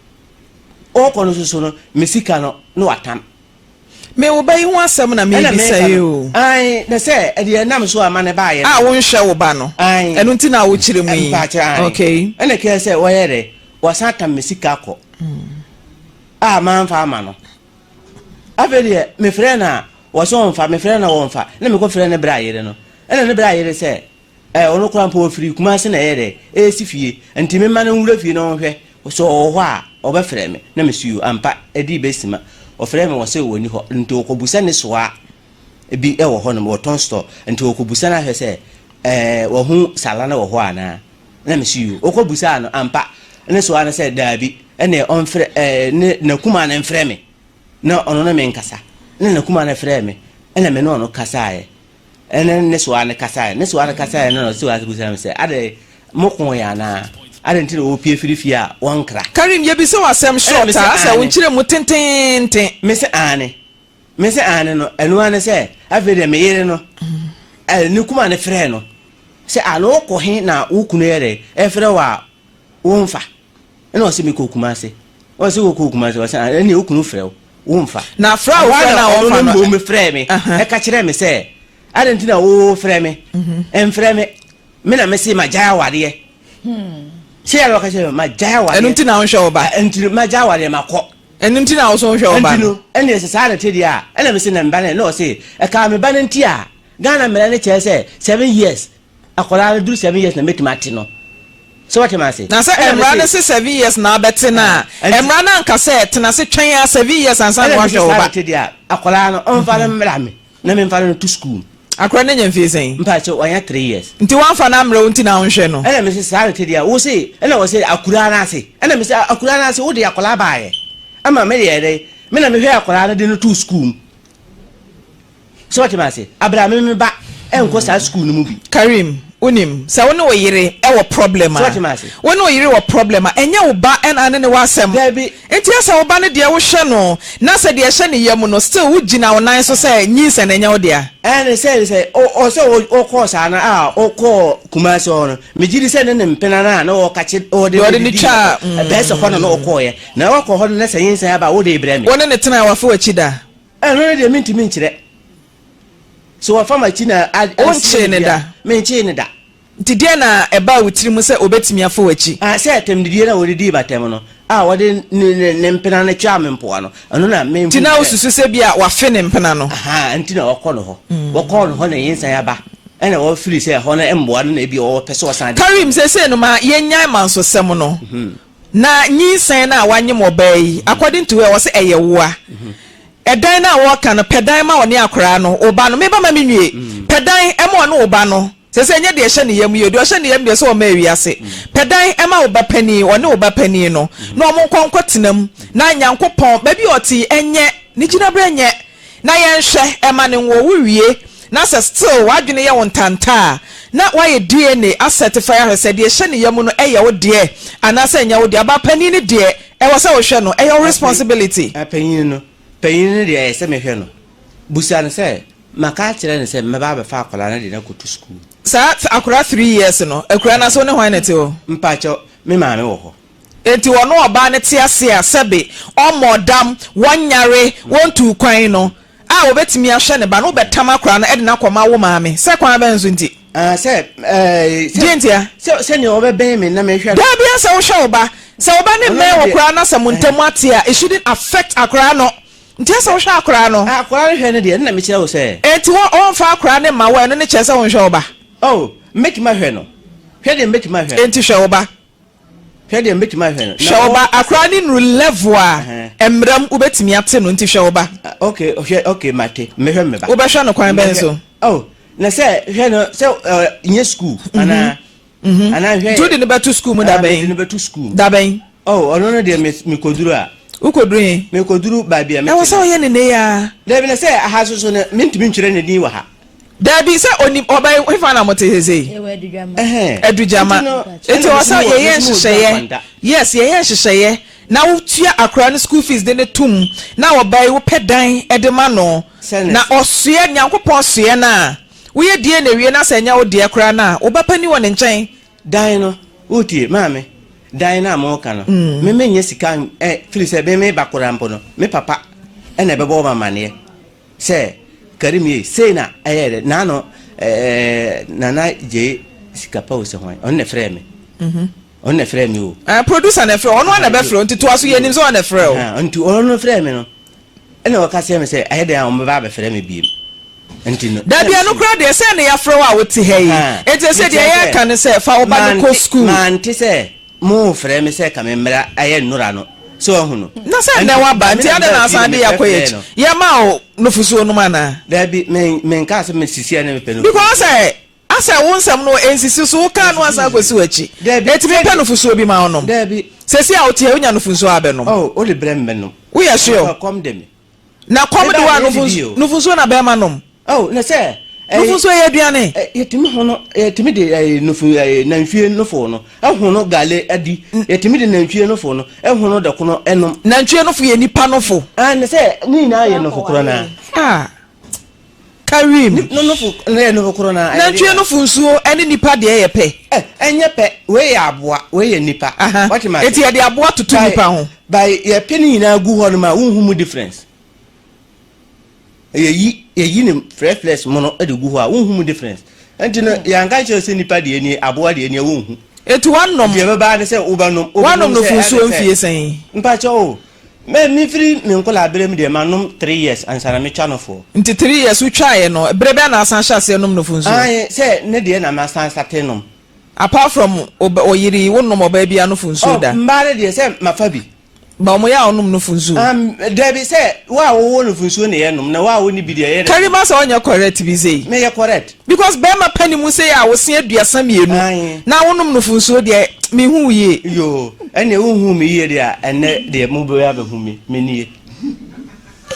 Ɔrekɔ no nso so no, me sika no, na watam. Me wo ba yi ho asɛm na merebisa yi o. Ae, na sɛ ɛdeɛ ɛnam so ama no baeɛ no. A wonhwɛ wo ba no. Ae. Ɛno nti na wokyerɛ mu yi. Mpaakyɛ, ae. Okay. Ɛna kɛɛ sɛ wɔyɛ dɛ, wɔsan tam me sika kɔ. A mamfa ama no. Afei deɛ, mefrɛ no a, wɔsɛ ɔmfa, mefrɛ no a wɔmfa. Na mekɔfrɛ ne bra yere no. Ɛna ne bra yere sɛ, Ɛɛ, ɔno koraa mpo ɔfiri Kumase na ɛyɛ dɛ ɛresi fie, nti memma no nwura fie na ɔnhwɛ, sɛ ɔwɔ hɔ a ɔbɛfrɛ me. Na mese yoo, ampa, ɛdii bɛsima, ɔfrɛɛ me, ɔse ɔnni hɔ, nti ɔkɔbusa ne soa bi wɔ hɔnom, wɔtɔn store, nti ɔkɔbusa no ahwɛ sɛ ɛɛ wahu Sala no wɔ hɔ anaa. Na mese yoo, ɔkɔbusaa no, ampa, ne soa no sɛ daabi, ɛneɛ ɔmfrɛ ɛɛ ne n'akumaa no mfrɛ me na ɔno ne me nkasa. Na n'akumaa no frɛɛ me, ɛna me ne ɔno kasaeɛ. Ɛne ne soa no kasaeɛ. Ne soa no kasaeɛ no na ɔsi wɔ bisa me sɛ, adɛn, moko yɛ anaa? Adɛn nti na wɔpie firi fie a wɔnkra? Karim, yɛbisa wo asɛm short a, asɛ wo nkyerɛ mu tenteenten. Me se aane. Me se aane no, ɛno ara ne sɛ, afei deɛ me yere no, ne kuma no frɛɛ no sɛ, ah, na wokɔ he na wo kunu yɛ dɛ ɛfrɛ wo a womfa? Ɛna ɔse mekɔ Kumase. Ɔse wokɔ Kumase, ɔse ah, ɛneɛ wo kunu frɛ wo, womfa. Na frɛ a wofrɛ no a wɔmfa no. Ɔno mmom frɛɛ me, ɛka kyerɛɛ me sɛ, adɛn nti na wofrɛ me? Mfrɛ me, me na mese magyae awareɛ. Sɛ yɛrɛ ɔka kyerɛ me, magyae awareɛ. Ɛno nti na wonhwɛ wo ba? Nti magyae awareɛ, makɔ. Ɛno nti na wo so wonhwɛ wo ba no? Nti no, ɛneɛ sɛ saa na ɛte deɛ a, ɛna mese na me ba no, ɛna ɔse, ɛkaa me ba no nti a, Ghana mmara no kyerɛ sɛ 7 years. Akwadaa no duru 7 years na mɛtumi ate no. So wate ma ase? Na sɛ Ɛna mmara no mese se 7 years na abɛte no a, Ɛnti mmara no anka sɛ tena ase twɛn a 7 years ansa na ɛna mese woahwɛ wo saa ba. na te deɛ a, akwadaa no ɔmfa no mmra me na memfa no to school. Akwadaa no nya mfie sɛn? Mpakyɛ, wanya 3 years. Nti woamfa no ammrɛ wo nti na wonhwɛ no? Ɛna mese saa na te deɛ a, wo se ɛna wɔ sɛ akuraa no ase. Ɛna mese akuraa no ase wode akwadaa baayɛ ama me deɛ dɛ me na mehwɛ akwadaa no de no to school mu. So wate ma ase? Abira me me ba ɛnkɔ saa school no mu bi. Karim, wonim, sɛ wo ne wo yere wɔ problem So wate a, ma ase? wo ne wo yere wɔ problem a, ɛnyɛ wo ba ɛna ne ne wɔ asɛm. Dabi. Nti ɛsɛ wo ba no deɛ wohwɛ no, na sɛ deɛ ɛhyɛ ne yam no, still wogyina wo nan so sɛ nyinsɛn ɛnyɛ wo dea. Ɛne sɛ ɔ sɛ ɔkɔɔ saa no a, ɔkɔɔ Kumasi hɔ no, megye di sɛ ne ne mpena no a na ɔka kye ɔde Deɛ no ɔde no didi twaa, ɛbɛyɛ sɛ hɔ na na ɔkɔɔyɛ na ɔkɔ hɔ no na sɛ nyinsɛn aba a, wode brɛ me. Wo ne ne tena a, wafa w'akyi da? Ɛno no deɛ mentumi nkyerɛ so wɔfa m'akyi na asie Wonkyee me ne bi da? A menkyee ne da. Nti deɛ na ɛbaa wo tiri mu sɛ obɛtumi afa w'akyi? Ah, sɛ atɛmdidie na wɔde dii m'atɛm no a, wɔde ne mpena no twaa me mpoa no, ɛno na menhu Nti na sɛ wosusu sɛ bi a wafe ne mpena no? Aha, nti na wɔkɔ no hɔ. Wɔkɔɔ no hɔ na nyinsɛn aba, ɛna wɔfiri sɛ ɛhɔ no mmoa no na ebi wɔpɛ sɛ wɔsan de. Karim, seesei no ma yɛnnyae mansosɛm no. Na nyinsɛn no a wanyem ɔbaa yi, according to her, ɔse ɛyɛ woa. Ɛdan no a wɔka no, pɛ dan ma ɔne akoraa no, wo ba no. Meba ma menwie. Pɛ dan ma ɔne wo ba no. Seesei ɛnyɛ deɛ ɛhyɛ ne yam yi o, deɛ ɔhyɛ ne yam deɛ sɛ ɔmmaa wiase. Pɛ dan ma wo ba panin, ɔne wo ba panin no, na wɔn nkɔ nkɔtena mu. Na Nyankopɔn, baabi a ɔte yi, ɛnyɛ, ne gyinaberɛ nyɛ. Na yɛnhwɛ, ɛma no nwo, wo wie, na sɛ still w'adwene yɛ wo ntanta a, na woayɛ DNA a certify ahwɛ sɛ deɛ ɛhyɛ ne yam no ɛyɛ wo deɛ anaasɛ ɛnyɛ wo deɛ. Aba panin no deɛ, ɛwɔ sɛ wohwɛ no, ɛyɛ wo responsibility. Panyin no, panyin no deɛ ɛyɛ sɛ mehwɛ no. Busa no sɛ, maka akyerɛ no sɛ mɛba abɛfa akwadaa no de no akɔto sukuu. Saa akwadaa 3 years no, akwadaa no ase wo ne hwan na ɛte hɔ? Mpakyɛw, me maame wɔ hɔ. Enti ɔno ɔbaa no te ase a sɛbe ɔmmɔɔ dam, wɔnyare, wɔntuu kwan no, a wɔbɛtumi ahwɛ ne ba no, wobɛtam akwadaa no de no akɔma wo maame? Sɛ kwan bɛn so nti? Ah, sɛ, ɛɛ, sɛ. Deɛ ntia? Sɛ, sɛnea ɔbɛbɛn me na mehwɛ no. Daabi, ɛsɛ wohwɛ wo ba. Sɛ wo ba no mmɛn wo koraa na sɛ mo ntam ate a, it shouldn't affect akwadaa no. Nti ɛsɛ wohwɛ akwadaa no. Akwadaa no hwɛ no deɛ, ɛno na mekyerɛ wo sɛ. Enti wɔ, wɔmfa akwadaa no mma wo a, ɛno ne kyerɛ sɛ wonhwɛ wo ba? Oh, mɛtumi ahwɛ no. Hwɛ deɛ mɛtumi ahwɛ no. Enti hwɛ wo ba. Hwɛ deɛ mɛtumi ahwɛ no. Hwɛ wo ba. Akwadaa no nnuru level a mmara mu wobɛtumi ate no, nti hwɛ wo ba. Okay, hwɛ, okay, mate. Mɛhwɛ me ba. Wobɛhwɛ no kwan bɛn so? Oh, na sɛ hwɛ no sɛ nyɛ school anaa anaa hwɛ. Nti wode no bɛto school mu da bɛn? Mede no bɛto school. Da bɛn? Oh, ɔno no deɛ mekɔduru a. Wokɔduru he? Mekɔduru baabi a mete. Ɛwɔ sɛ woyɛ ne nnɛ yi ara. Dabi, na sɛ aha so so no mentumi ntwerɛ ne din wɔ ha. Dabi, sɛ onim ɔbɛn hefa na mote sesei? Ɛhɛn. Adugyama. Nti ɛwɔ sɛ yɛyɛ nhyehyɛeɛ. Yes, yɛyɛ nhyehyɛeɛ na wotua akwadaa no school fees de no tom na ɔba yi wopɛ dan de ma no na ɔsoɛ, Nyankopɔn soɛ no a, woyɛ DNA wie na sɛ ɛnyɛ wo deɛ koraa no a, wo ba panin wɔ ne nkyɛn. Dan no, wotie, maame, dan no a moreka no, me mennya sika ɛ, firi sɛ me meba koraa mpo no, me papa na ɛbɛbɔ me amaneɛ sɛ Karim ei, sei na ɛyɛɛ dɛ, naano ɛɛ Nana Gyei sika pa o sɛ hwan, ɔno na ɛfrɛɛ me. Ɔno na ɛfrɛɛ me o. Eh, producer na ɛfrɛ wo, ɔno ara na ɛbɛfrɛ wo, nti toa so, yɛnim sɛ ɔno na ɛfrɛ wo. Nti ɔno no frɛɛ me no, ɛna ɔka kyerɛɛ me sɛ ɛyɛ dɛn a wɔbɛba abɛfrɛ me biem. Nti no. Dabi, ɛno koraa deɛ, sɛ na yɛafrɛ wo a wote ha yi, nti ɛsɛ deɛ yɛreka ne sɛ fa wo ba no kɔ sukuu. Mante sɛ morefrɛ me sɛ ka me mmra ɛyɛ nnora no, sɛ wahu no. Na sɛ nnɛ woaba, nti adɛn na asan de yɛakɔ yɛn akyi? Yɛmaa wo nufosuo nom anaa? Dabi, menkaa sɛ mesisi a na mepɛ nufosuo. Because sɛ Asɛ wo nsɛm no nsisi so, wo kaa no asan akɔsi w'akyi. Dabi, Enti mempɛ sɛdeɛ. nufosuo bi ma wo nom. Dabi. Seesei a wote ha yi, wonya nufosuo a bɛnom? Oh, wode brɛ me mɛnom. Woyɛ sure? Anɔpa kɔm de me. Na kɔm de wo a, Mebaa deɛ nufu, ɛdidi o. nufosuo na bɛrima nom? Oh, na sɛ, ɛyi. Nufosuo yɛ aduane? Ɛ, yɛtumi hono, yɛtumi de ɛyi, nufu, ɛyi, nantwie nofo no, ɛhono gale adi. Yɛtumi de nantwie nofo no, ɛhono dɔkono ɛnom. Nantwie nofo yɛ nipa nofo. Ah, na sɛ, ne nyinaa yɛ nofo korɔ no ara. Ah. Karim. No nofo no yɛ nofo koro na. Nantwie nofo nsuo ɛne nipa deɛ yɛ pɛ. Ɛ ɛnyɛ pɛ, wei yɛ aboa, wei yɛ nipa. Wate ma ase. Eti yɛde aboa toto nipa ho. By yɛ pɛ ne nyinaa gu hɔ nom a wonhu mu difference. Yɛyi yɛyi ne fresh fresh mono de gu hɔ a wonhu mu difference. Nti no yɛanka nkyerɛ sɛ nipa deɛ nie aboa deɛ nie wonhu. Eti wanom. Deɛ ɛbɛba ne sɛ wobɛnom. Wanom nofo nsuo mfie sɛn? Mpakyɛ o. Me mefiri me nkwadaa berɛ mu deɛ manom 3 years ansa na metwa nofoɔ. Nti 3 years wotwaeɛ no, berɛ bɛn na asan hyɛ aseɛ nom nofo nsuo? Ae, sɛ ne deɛ na masan sate nom. Apart from wo yere yi, wonnom ɔbaa biara nofo nsuo Oh, da? mmaa no deɛ sɛ mafa bi. Ba wɔn yɛ a wɔnom nofo nsuo? Um, dabi sɛ wo a wowɔ nofo nsuo na yɛnom, na wo a wonni bi deɛ yɛ dɛ. Karima sɛ ɔnyɛ correct bi sei. Meyɛ correct. Because bɛɛma pɛ ne mu sei a wo se 32 Ae. na wonom nofo nsuo deɛ menhu wo yie. Yoo, ɛnneɛ wonhuu me yie deɛ a, ɛnnɛ deɛ mobɛyɛ abɛhu me, me nie.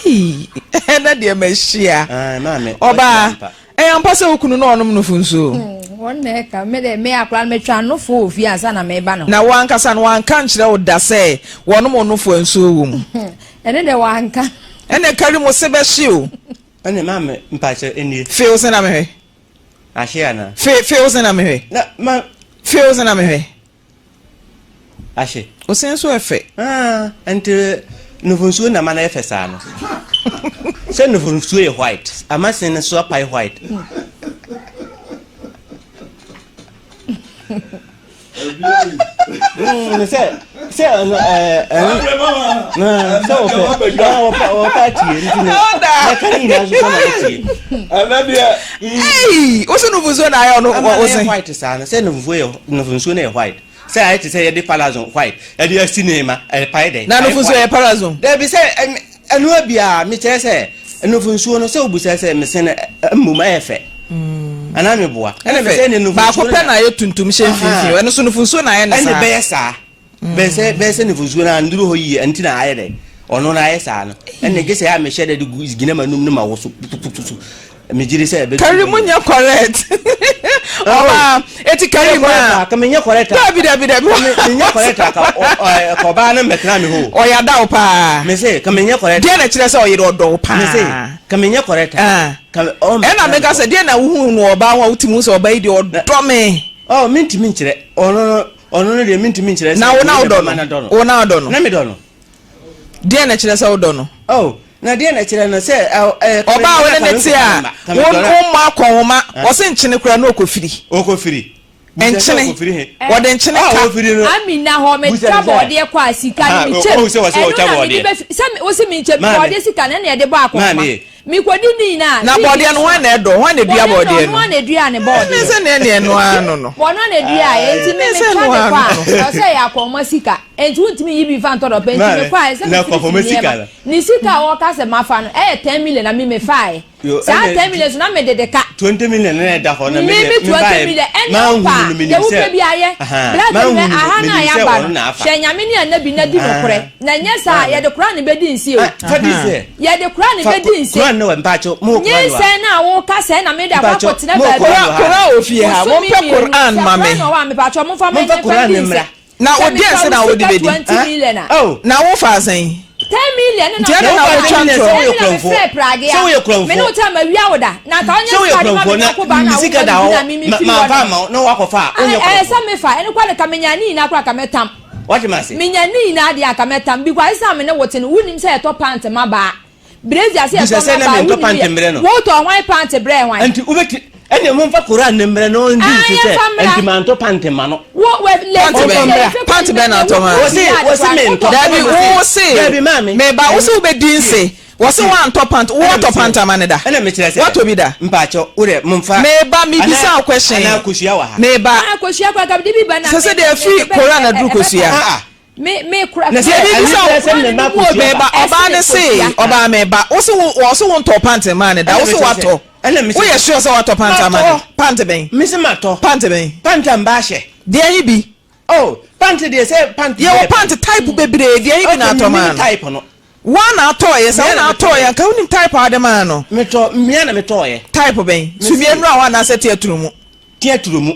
Ei, ɛnɛ deɛ mahyia. Ae, maame, Ɔbaa, wahyia ampa. ɛyɛ ampa sɛ wo kunu na ɔnom nofo nsuo? Wɔn na ɛka, me deɛ, me akwadaa no metwa nofo wɔ fie ansa na meba no. Na wo ankasa no wanka ankyerɛ wo da sɛ wɔnom wo nofo a nsuo wɔ mu? Ɛno deɛ wanka. Ɛnna kari mo se bɛhye o. Ɛnna maame mpakyɛ nie. Fe wo se na mehwɛ. Ahye anaa? Fe fe wo se na mehwɛ. Na ma. Fe wo se na mehwɛ. Ahye. Wo se nso ɛfɛ. Ah, nti nufunsuo na ma no yɛ fɛ saa no. Sɛ nufunsuo yɛ white, ama se no so apae white. Sɛ sɛ ɛno ɛɛ ɛno sɛ wɔpɛ wɔpɛ wɔpɛ atie nti no mɛka ne nyinaa so sɛ na wɔtie. Ɛnɛ deɛ. Ei, wo se nufusuo na ayɛ ɔno Ama wo no se. yɛ white saa no sɛ nufusuo yɛ nufusuo no yɛ white sɛ ayɛ te sɛ yɛde palazon white ɛde asi ne ma ɛpae dɛ. Na nufusuo yɛ palazon. Dabi sɛ ɛnoa biara mekyerɛ sɛ nufunsuo no sɛ wobusa sɛ mese no mmom ɛyɛ fɛ anaa meboa ɛna mesɛ ne nufunsuo baako pɛ na ayɛ tuntum hyɛ mfimfini ɛno so nufunsuo na ayɛ ne saa ɛne bɛyɛ saa bɛyɛ sɛ bɛyɛ sɛ nufunsuo no anduru hɔ yie ɛnti na ayɛ dɛ ɔno na ayɛ saa no ɛna gye sɛ a mehyɛ dɛ de gu gyina m'anum no ma wo so pupupupu megyere sɛ ɛbɛtu Kari mu nyɛ correct ɔbaa eti kari mu a ka menyɛ correct a dabi dabi dabi menyɛ correct a ka ɔbaa no mmɛtena me hɔ ɔyɛ adaw paa me se ka menyɛ correct deɛ na kyerɛ sɛ ɔyere ɔdɔ wo paa me se ka menyɛ correct a ka ɛna meka sɛ deɛ na wohu no ɔbaa ho a wotumi hu sɛ ɔbaa yi deɛ ɔdɔ me oh mentumi nkyerɛ ɔno no ɔno no deɛ mentumi nkyerɛ sɛ na wo na wodɔ no wo na wodɔ no na medɔ no Deɛn na ɛkyerɛ sɛ wodɔ no? Oh, na deɛn na ɛkyerɛ no sɛ ɛ ɛ. Ɔbaa a wo ne no te a, wo wommɔ akɔnhoma, ɔse nkyene koraa na ɔkɔfiri. Ɔkɔfiri. Nkyene, wɔde nkyene ka. Amina hɔ me twa bɔɔdeɛ kɔ a sika no me kyɛm ɛno na mede bɛ sɛ wosi me nkyɛm bɔɔdeɛ sika no ɛna yɛde bɔ akɔnhoma Mekɔdi ne nyinaa. Na bɔɔdeɛ no hwan na ɛdɔ? Hwan na ɛdua bɔɔdeɛ no? Ɔno na ɛdua ne bɔɔdeɛ. Ɛne sɛ neɛ neɛ ɛno ara no no. Ɔno na ɛdua yɛ nti me metwa de kɔ a ɔsɛ yɛ akɔnma sika nti wontumi yi bi fa ntɔ dɔpɛ nti mekɔ a ɛsɛ mefiri fi nneɛma ne sika a wɔka sɛ mafa no ɛyɛ 10 million na me mefaeɛ saa 10 million so na mede de ka 20 million na ɛda hɔ na me me 20 million ɛne wopa deɛ wopɛ bi ayɛ black hwɛ aha no a yɛaba no hwɛ nyame ne anabi na di nokorɛ na nyɛ saa yɛde koraa ne bɛdi nsie o Yɛde kora ne bɛdi nse. Koran no wɔ mpakyɛw mo wɔ koran wɔ ha. Nyinsɛn no a woka sɛɛ na mede akɔ akɔtena baabi. Koran wɔ fie ha mompɛ koran ma me. Sɛ koran na ɔwɔ a mepakyɛw momfa ma Momfa koran no mmra. Na Sɛ wo deɛn metwa se na wo wode sika bɛdi? 20 million a. Oh. Na wo faa sɛn? 10 million no na Nti ɛna na mede wotwa faa. ntorɔ. 10 million mefrɛ Pragea. Sɛ woyɛ korɔmfoɔ. Me ne wo tɛ mawia wo da. Na nka ɔnyɛ Sɛ woyɛ sika de ma korɔmfoɔ me na yɔnko baa na me wo sika da ma hɔ me na me me ma firi mamfa hɔ amma no. wo na woakɔfa a wonyɛ Ɛyɛ sɛ korɔmfoɔ. mefa ɛno koraa de ka menya ne nyinaa koraa ka mɛtam. Wate me ase? Menya ne nyinaa deɛ anka mɛtam because ɛsiane me ne wo te no wonim sɛ yɛtɔ pant ma baa brazier sɛ Bisa yɛtɔ sɛ ma na baa mentɔ wonim pant yɛ mmerɛ no. wotɔ hwan pant brɛɛ hwan? Nti wobɛti ɛnneɛ momfa Koran no mmerɛ na ɔndi Ah, nse sɛ yɛmfa mmra. nti mantɔ pant ma no. Wo wɛ Pant lady bɛn? lady fekɔ Pant bɛn na atɔ ma? Wɔse wɔse mentɔ. Dabi wo se Dabi maame. meba wo se wobɛdi nse wɔse woantɔ pant wowatɔ pant ama ne da Ɛna mekyerɛ sɛ woatɔ bi da mpaakyɛw wo dɛ momfa meba mebisa wo question anaa kosua wɔ ha. meba Ah kosua kora ka mede bi ba na sɛ sɛ deɛ afiri Koran aduru kosua Ah ah. Me me kora Na sɛ Deɛ mebisa ɛne wo sɛ ne mma kosua meba ba. ɔbaa ne se ɔbaa meba wo se wo wɔ se wo ntɔ pant maa ne da Ɛna wo se mekyerɛ sɛ watɔ ɛna mekyerɛ woyɛ sure sɛ watɔ pant ama ne Matɔ. pant bɛn Mese matɔ. pant bɛn Pant a mba ahyɛ. deɛ he bi Oh pant deɛ sɛ pant yɛwɔ deɛ pant type bebree deɛ he bi na Okay atɔ maa mennim no type no. Woa na atɔɔyɛ sɛ wo na atɔɔyɛ anka wonim type a wode maa no. Metɔ mmea na metɔɔyɛ. Type bɛn? Sumie nnura hɔ anaasɛ teaturo mu? Teaturo mu.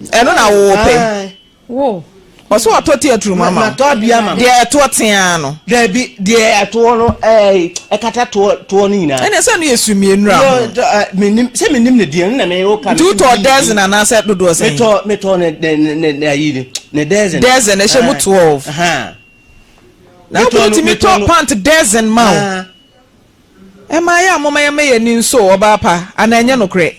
Ɛno na wo pɛ? Wo. Ɔsɛ watɔ teaturo mu ama wo. Matɔ bi ama. Deɛ ɛtoɔ teaa no. Dabi deɛ ɛtoɔ no ɛɛ ɛkata toɔ toɔ no nyinaa. Ɛnna sɛ no yɛ sumie nnura ho. Menim sɛ menim ne deɛ no na me wo ka. Nti wotɔɔ dozen anaasɛ dodoɔ sɛn? Metɔ metɔ ne ne ne ne ayi ne ne dozen. Dozen ɛhyɛ mu 12. Na wokunu tumi tɔ pant dozen ma wo. Ɛma yɛ a momma yɛmma yɛn ani nsɔ o, ɔbaa pa, anaa ɛnyɛ nokorɛ?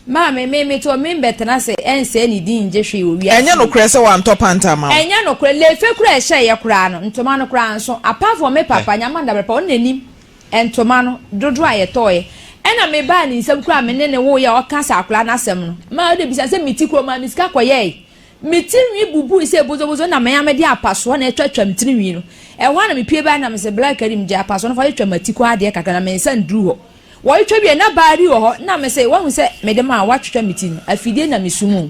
Maame, me meto me mbɛtena ase ɛnsɛe ne din ngye hwee wɔ wiase Ɛnyɛ yi. nokorɛ sɛ wantɔ pant ama wo. Ɛnyɛ nokorɛ, lefe koraa a ɛhyɛeɛ koraa no, ntoma no koraa nso, apart from me papa, Nyame adabrɛ pa, ɔno na nim ntoma no dodoɔ a yɛtɔeɛ. Ɛna me baa ne nsam koraa a me ne no woeɛ a ɔka sɛ akwadaa no asɛm no, maa ɔde bisa sɛ me ti koraa ɔmaa me sika kɔyɛɛe. Me ti nwi bubui sɛ bozobozo na me ara mede apasoɔ na atwatwa me tiri nwi no. Ɛhɔ ara na mepue baeɛ na mese, Bla Karim gye apasoɔ no fa twatwa m'atikɔ adeɛ kakra na me nsa nduru hɔ. Wɔretwa wie na baa bi wɔ hɔ na mese, Woahu sɛ mede maa woatwitwa me ti no, afidie na mesu mu.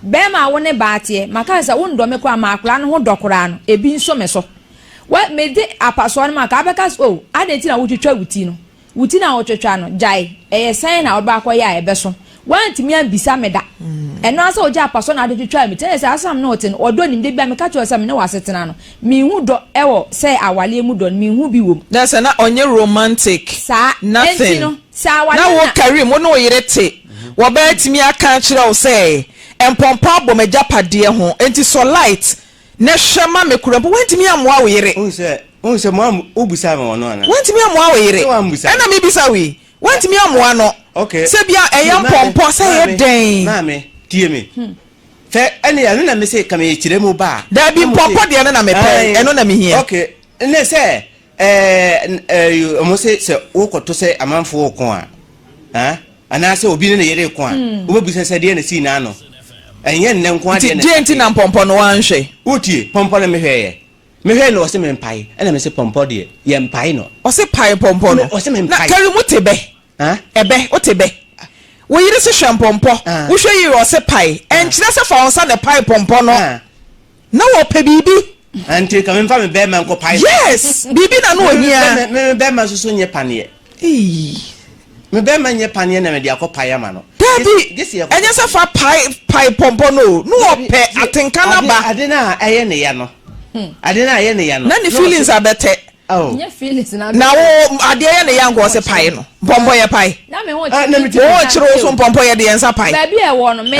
Bɛrima a wo ne baa teɛ, maka sɛ wondɔ me koraa ma akwadaa no ho dɔ koraa no, ebi nso me so. Wa, mede apasoɔ no ma ka wobɛka sɛ, oh, adɛn nti na wotwitwa wo ti no? Wo ti no a wotwitwa no, gyae, ɛyɛ sɛn na wobɛ akɔyɛ a ɛbɛso? Woantumi ambisa me da. Ɛno ara sɛ wogye apasoɔ na wode twitwaa me ti. Ɛna sɛ asɛm a me ne wo te no, ɔdɔ nim. Da biara meka kyerɛ wo sɛ me ne wo asetena no, Minhu dɔ wɔ sɛ awaleɛ mu dɔ no minhu bi wom. Na sɛ na ɔnyɛ romantic Saa. Enti nothing no, sɛ awaleɛ na wo na. Karim wo ne wo yere te wɔbaa atumi aka akyerɛ wo sɛ mpɔmpɔ abɔ m'agyapadeɛ ho enti sɔ light na hwɛ ma me kora mpo woantumi ammoa wo yere. Wohu sɛ, wohu sɛ mo am, wobisaa me ɔno anaa? Woantumi ammoa wo yere. Sɛ woammisa Ɛna me. mebisa wo yi, woantumi ammoa no Okay. sɛ bia Tie, ɛyɛ maame, mpɔmpɔ sɛ ɛyɛ maame, dɛn. maame, tie me. Fɛ ɛne ɛno na mese ka me kyerɛ mu ba a. Daabi Na mo se mpɔmpɔ deɛ no na mepɛ ae ɛno na mehia. ok ne sɛ ɛɛ ɛɛ ɔmo se sɛ wokɔto sɛ amanfoɔ reko a ah anaasɛ obi ne ne yere reko a wobɛbisa sɛ deɛ na sii n'ano ɛnyɛ nnɛ nko Nti adeɛ na deɛ nti na ɛstarteeɛ. mpɔmpɔ no wanhwɛ? Wotie pɔmpɔ no mehwɛeɛ mehwɛɛ no ɔse mempae ɛna mese pɔmpɔ deɛ yɛmpae no. Ɔse pae pɔmpɔ no Ɔse na mempae. Kari mo te bɛ Ɛbɛ, wote bɛ? Wo yere se hwɛ mpɔmpɔ, wohwɛ yie ɔse pae. Ɛnkyerɛ sɛ fa wo nsa na ɛpae pɔmpɔ no. Na wɔpɛ biribi. Nti ka memfa me bɛrima nkɔ pae. Yes, biribi na na ohia. Me me bɛrima nso so nyɛ paneɛ. Me bɛrima nyɛ paneɛ na mede akɔ pae ama no. Dabi, ɛnyɛ sɛ fa pae pae pɔmpɔ no o, na ɔpɛ atenka no aba. Ade no a ɛyɛ ne ya no. Ade no a ɛyɛ ne ya no. Na ne feelings abɛtɛ. Oh. Na wo adeɛ yɛ ne ya nka ɔse pae no mpɔmpɔ yɛ pae wo kyerɛ wo so mpɔmpɔ yɛ de yɛn nsa pae wonim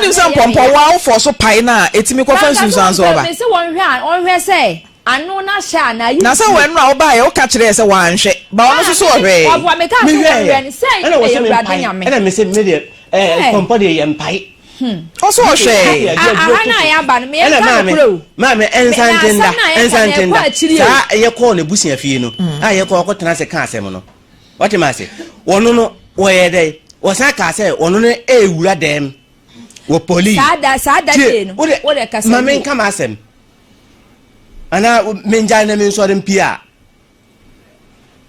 sɛ mpɔmpɔ wo a wofɔ so pae no a ɛtumi kɔfa nsunsuansoɔ ba na sɛ wɔn a wobaeɛ woka kyerɛɛ sɛ wɔanhwɛ ba ɔno nso so ɔhwɛɛ ɛna wɔ sɛ mempae ɛna mese medeɛ mpɔmpɔ deɛ yɛ mpae Ɔsɛ ɔhwɛɛ. Aha no a yɛaba no, meyɛ nka nokorɛ o. Maame ɛnsa nte nda, ɛnsa nte nda. Saa yɛkɔɔ n'abusua fie no, a yɛkɔ ɔkɔtena ase ka asɛm no. Wɔte ma ase. Wɔno no, wɔyɛ dɛ, wɔsan kaa sɛ wɔno no ɛwura dɛm wɔ poli. Saa da, saa da day no, wode kasa Ma menka m'asɛm. Anaa mengyae na mensɔre mpie a.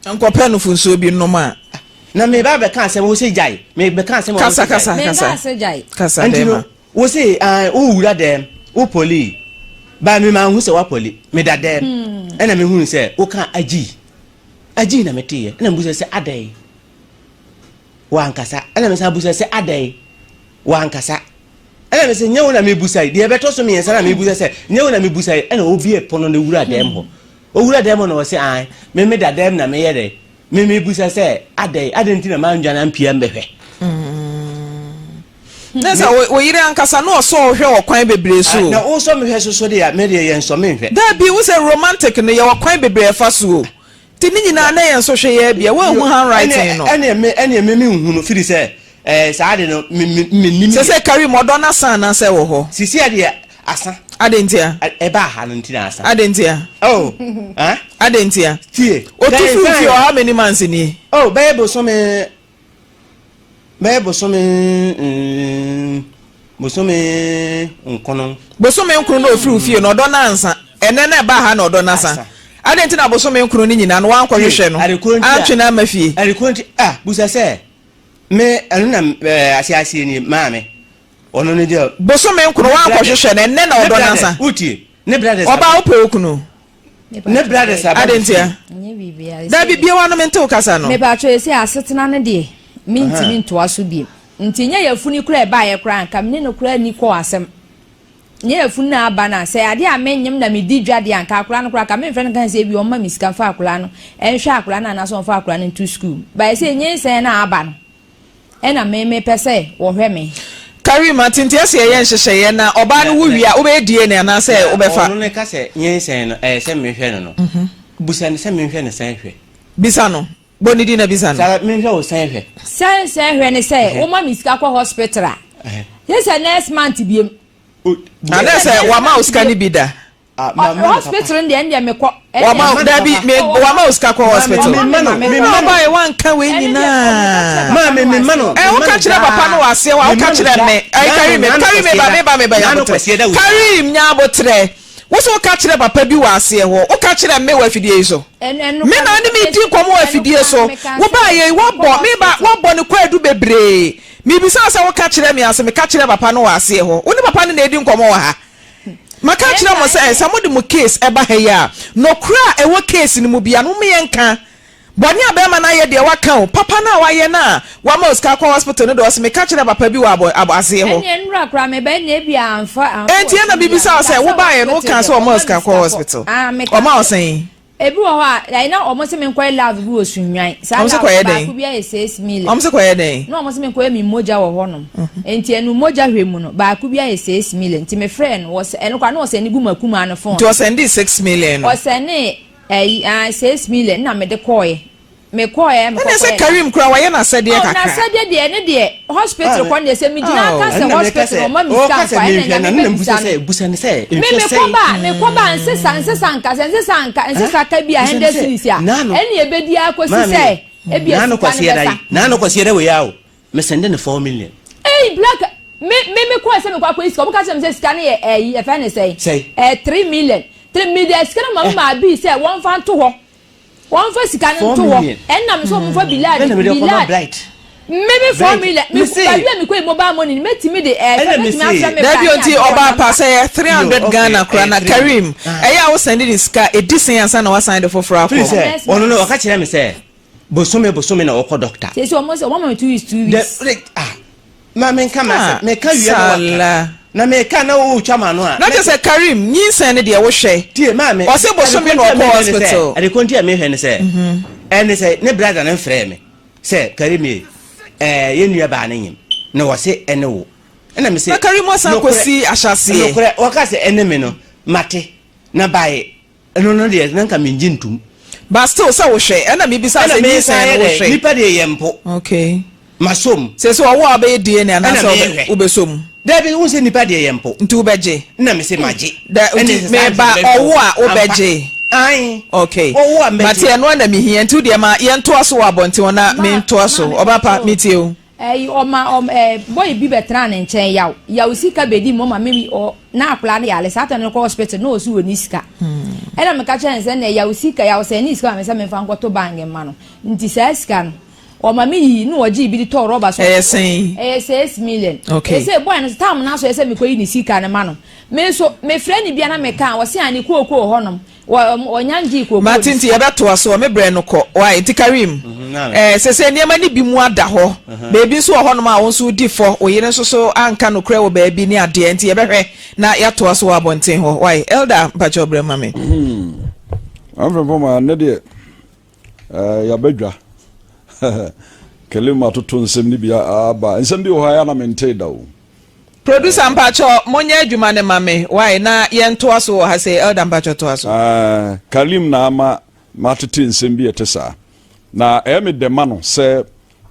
Nkɔpɛ nufunsuo bi nnom a. Na me ba bɛka asɛm wo se gyae me bɛka asɛm kasa kasa kasa kasa nti no wo se ah wo wura dɛm wo poli ba me ma hu sɛ wa poli me da dɛm hmm. ɛna me hu sɛ wo ka agyi agyi na me teɛ ɛna mbusa sɛ adɛn wankasa ɛna me san busa sɛ adɛn wankasa ɛna me sɛ nyɛ wo na mebusa yi deɛ ɛbɛtɔ so mmiɛnsa na mebusa sɛ nyɛ wo na mebusa yi ɛna obie pono no wura dɛm hɔ Owura dɛm hɔ na ɔse ae, me meda dɛm na meyɛ dɛn? Me mebisa sɛ adɛn, adɛn nti na mannwane ampue ambɛhwɛ? Na sɛ wo yere ankasa na ɔsɔ wo hwɛ wɔ kwan bebree so o. Na wosɔ me hwɛ so so deɛ a, me deɛ yɛnsɔ me nhwɛ. Dabi, wo sɛ romantic no yɛwɔ kwan bebree a ɛfa so o. Nti ne nyinaa na yɛn nso hwɛ yɛ bia, woanhu handwriting no. Ɛneɛ me, ɛneɛ me menhu no firi sɛ ɛɛ saa ade no me me mennim yɛ. Sɛsɛ Karim ɔdɔ no asa anaasɛ ɛwɔ hɔ? Sisi adeɛ asa. Adɛn ntia? Ɛbaa ha no nti na asa. Adɛn ntia? Oh, ah? Adɛn ntia? Tie. Otu fi wo fie hɔ how many months nie? Oh, bɛyɛ bosome, bɛyɛ bosome, mm, bosome nkono. Bosome nkono na ofiri wo fie no ɔdɔ no ansa. Ɛnɛ na ɛbaa ha na ɔdɔ no asa. Adɛn nti na bosome nkono no nyinaa no wankɔhwehwɛ no, antwe no amma fie? Adekoro nti, ah, busa sɛ, me, ɛno na eh, ase aseɛ nie, maame. Ɔno ne deɛ. Bosome nkono wankɔhwehwɛ no ɛnnɛ na ɔdɔ no asa. Wotie ne brothers. Ɔbaa wopɛ wo kunu. Ne brothers aba. Adɛn ntia? Dabi bie w'ano mente wo kasa no. Mepatwɔ ese asetena no deɛ mentumi ntoa so biem nti nyɛ yafunu koraa ɛbaeɛ koraa nka mene no koraa nni kɔɔ asɛm nyɛ yafunu na aba no a sɛ adeɛ a menyem na medi dwa deɛ anka akwadaa no koraa ka memfrɛ no nka sɛ ebi ɔmma me sika mfa akwadaa no ɛnhwɛ akwadaa no anaasɛ ɔmfa akwadaa no nto sukuu baeɛ sɛ nyinsɛn no a aba no Ɛna me mepɛ sɛ wɔhwɛ me. Karima, Nti ɛsɛ yɛyɛ nhyehyɛeɛ na ɔbaa no wo wie a wobɛyɛ DNA anaasɛ wobɛfa. Na ɔno no ka sɛ nyinsɛn no ɛyɛ sɛ mehwɛ no no, bisa no sɛ menhwɛ no sɛn hwɛ. Bisa no. Bɔ ne din na bisa no. Sara menhwɛ wo sɛn hwɛ. Sɛn sɛn hwɛ ne sɛ woma me sika kɔ hospital a, gye sɛ next month biom. Anaasɛ wama wo sika no bi da? Hospital no deɛ ɛndeɛ mekɔ. Wama dabi me wama wo sika kɔ hospital. Na ɔba yɛ wanka wei nyinaa. Ɛ woka kyerɛ papa no wɔ aseɛ hɔ a woka kyerɛ me. Ɛyi Karim Karim ba me ba me ba nyabotrɛ. Karim nyabotrɛ. Wo so woka kyerɛ papa bi wɔ aseɛ hɔ. Woka kyerɛ me wɔ afidie yi so. Me na ne me di nkɔmɔ wɔ afidie so. Wo ba yɛ wabɔ me ba wabɔ ne kwaadu bebree. Mebisa sɛ woka kyerɛ me ase meka kyerɛ papa no wɔ aseɛ hɔ. Wo ne papa no na edi nkɔmɔ wɔ ha. Maka akyerɛ mo sɛ, sɛ mode mo case ba ha yi a, nɔkorɛ a ɛwɔ case no mu biara no, momma yɛnka. Bɔne a bɛrima no ayɛ deɛ waka o, papa no a wayɛ no a wama wo sika akɔ hospital no deɛ, ɔse meka kyerɛɛ papa bi wɔ abɔ abɔ aseɛ hɔ. Ɛnneɛ nnora koraa meba ɛnneɛ ebia amfa amfa Enti ɛna wɔ TV a, mebisa wo mekaa sɛ, sɛ wobaeɛ no hospital wokaa deɛ sɛ wɔma wo wɔma me sika sika kɔ kɔ. hospital? Ah, mekaa Wɔma wo sɛ. sɛn? Ebi wɔ hɔ a, like na wɔn se menkɔyɛ love bi wɔ Sunnwan. Saa Wɔn se love kɔyɛ no dɛn? baako bi ayɛ 6 million. Wɔn se kɔyɛ dɛn? Na wɔn se menkɔyɛ me mogya wɔ hɔnom. Nti ɛno mogya hwɛ mu no, baako bi ayɛ 6 million. Nti mefrɛɛ no, wɔsɛ ɛno koraa na ɔsɛnde gu m'akumaa no phone Nti so. ɔsɛndee 6 million no? Ɔsɛnee ɛyi ah 6 million na mede kɔɔɛ. Mekɔɔɛ Ɛna sɛ mekɔkɔyɛɛ lab. Karim koraa wayɛ n'asɛdeɛ Oh, kakra. n'asɛdeɛ deɛ ɛne deɛ hospital kɔ no deɛ sɛ megyina Oh. ka sɛ Ɛna meka hospital sɛ no ɔma me sika ɔka sɛ nkɔ a ɛna menhwɛ na Nyame na mbusa bɛbisa sɛ no. busa no sɛ Me nhwɛ mekɔ sɛn ba a mekɔ ba a nsesa nsesa nka sɛ nsesa nka nsesa ka bi a busa no hundred sɛ cedis a naano ɛne ɛbɛdi ara kɔsi maame sɛ ebia naano sika no kwasiada bɛsa. yi naano kwasiada wei a o mesɛnde no 4 million. Ei black me me me kɔɛ sɛ mekɔ akɔyi sika ɔmo ka kyerɛ me sɛ sika no yɛ ɛyi yɛfrɛ ne sɛn Sɛn? ɛɛ 3 million 3 million sika no ma me maa bii sɛ wɔnfa nto hɔ. Wɔnfa sika no 4 nto hɔ. million. Ɛnna me sɛ wɔnfa bilad Ɛna mede kɔma bilad. Bright. Me me 4 Bright. million. Me Me se. baabi a mekɔ yi mobile money no mɛtumi de ɛɛ Ɛna me mɛtumi se. afrɛ me bra Dabi ne ɔnti adeɛ wɔ ɔbaa pa number. sɛ yɛ three Yo hundred okay Ghana koraa ɛyɛ na 3 Karim ah. ɛyɛ a wo sɛnde ne sika ɛdi sɛn ansa na wasan de foforɔ Firi akɔ. sɛ Next ɔno no month. ɔka kyerɛ me sɛ bosome bosome na ɔkɔ doctor. Seesei wɔn sɛ wɔn ama me 2 weeks two Dɛ weeks. de ah ma menka Ah m'asɛm meka wie na waka Salah. na meka na wotwa m'ano a Na kyerɛ sɛ Karim nyinsɛn no deɛ wohwɛ tie maame ɔse bosome na adekonti a ɔkɔ mehwɛ ne sɛ hospital. adekonti a mehwɛ ne sɛ ɛne sɛ ne brother no mfrɛɛ me sɛ Karim ye ɛɛ yɛn nua baa ne nyim na wɔse ɛne wo ɛna me se Na Karim asan nokorɛ kɔsi ahyɛaseɛ. nokorɛ wɔka sɛ ɛne me no mate na bae ɛno no deɛ na nka mengye ntom. But still sɛ wohwɛ ɛna mebisa Ɛna sɛ mesan nyinsɛn yɛ no dɛ wohwɛ. nipa deɛ yɛ mpo Okay. masom Sɛ sɛ ɔwo a wobɛyɛ DNA ɛna anaasɛ mehwɛ wobɛsɔ mu. Dabi wo sɛ nipa deɛ yɛ mpo Nti wobɛgye. na me se magye Da ɛne nti sɛ saa nti meba mebɛhwɛ ɔwo wo a ampa wobɛgye. ae Okay. ɔwo a Mate mɛgye ɛno na mehia nti wodeɛ ma yɛntoa so wɔ abɔnten hɔ na Ma mentoa so. maame Ɔba pa pakyɛw. metie o. Ɛyi ɔma ɔm ɛɛ boy bi bɛtena ne nkyɛn yaw yaw sika bedi mu ɔma me ɔ na akwadaa no yare saa tɛn no kɔ hospital na ɔsi wɔ ne sika ɛna meka kyerɛ ne sɛ na yaw sika yaw sɛ ne sika ma me sɛ memfa nkɔto bank mma no nti saa sika no ɔma me yiyi na ɔgye bi de tɔɔ rɔba so Ɛyɛ sɛn? Ɛyɛ 6 million. Okay. Ɛsɛ boy no so tam no aso ɛsɛ mekɔyi ne sika no ma no me nso mefrɛ ne bia na meka a wɔse a ne kookoo hɔnom wɔ ɔnya ngye kookoo Mate ne nti sika. yɛbɛtoa so me brɛ no kɔ why nti Karim Naam. Sɛ sɛ nneɛma no bi mu ada hɔ baabi nso wɔ hɔnom a wo nso wodi fɔ wo yere nso so anka nokorɛ wɔ baabi ne adeɛ nti yɛbɛhwɛ na yɛatoa so wɔ abɔnten hɔ why Elder mpakyɛ ɔbrɛ ma me. Amfrɛmpɔ ma ne deɛ yɛabɛdwa Kalim atoto nsɛm no bi aba nsɛm bi wɔ hɔ a yɛ na mentee da o. Producer mpakyɛ monyɛ adwuma no ma me why na yɛntoa so wɔ ha sɛ Elder mpakyɛ toa so. Kalim na ama matete nsɛm bi a ɛte saa na ɛyɛ me dɛ ma no sɛ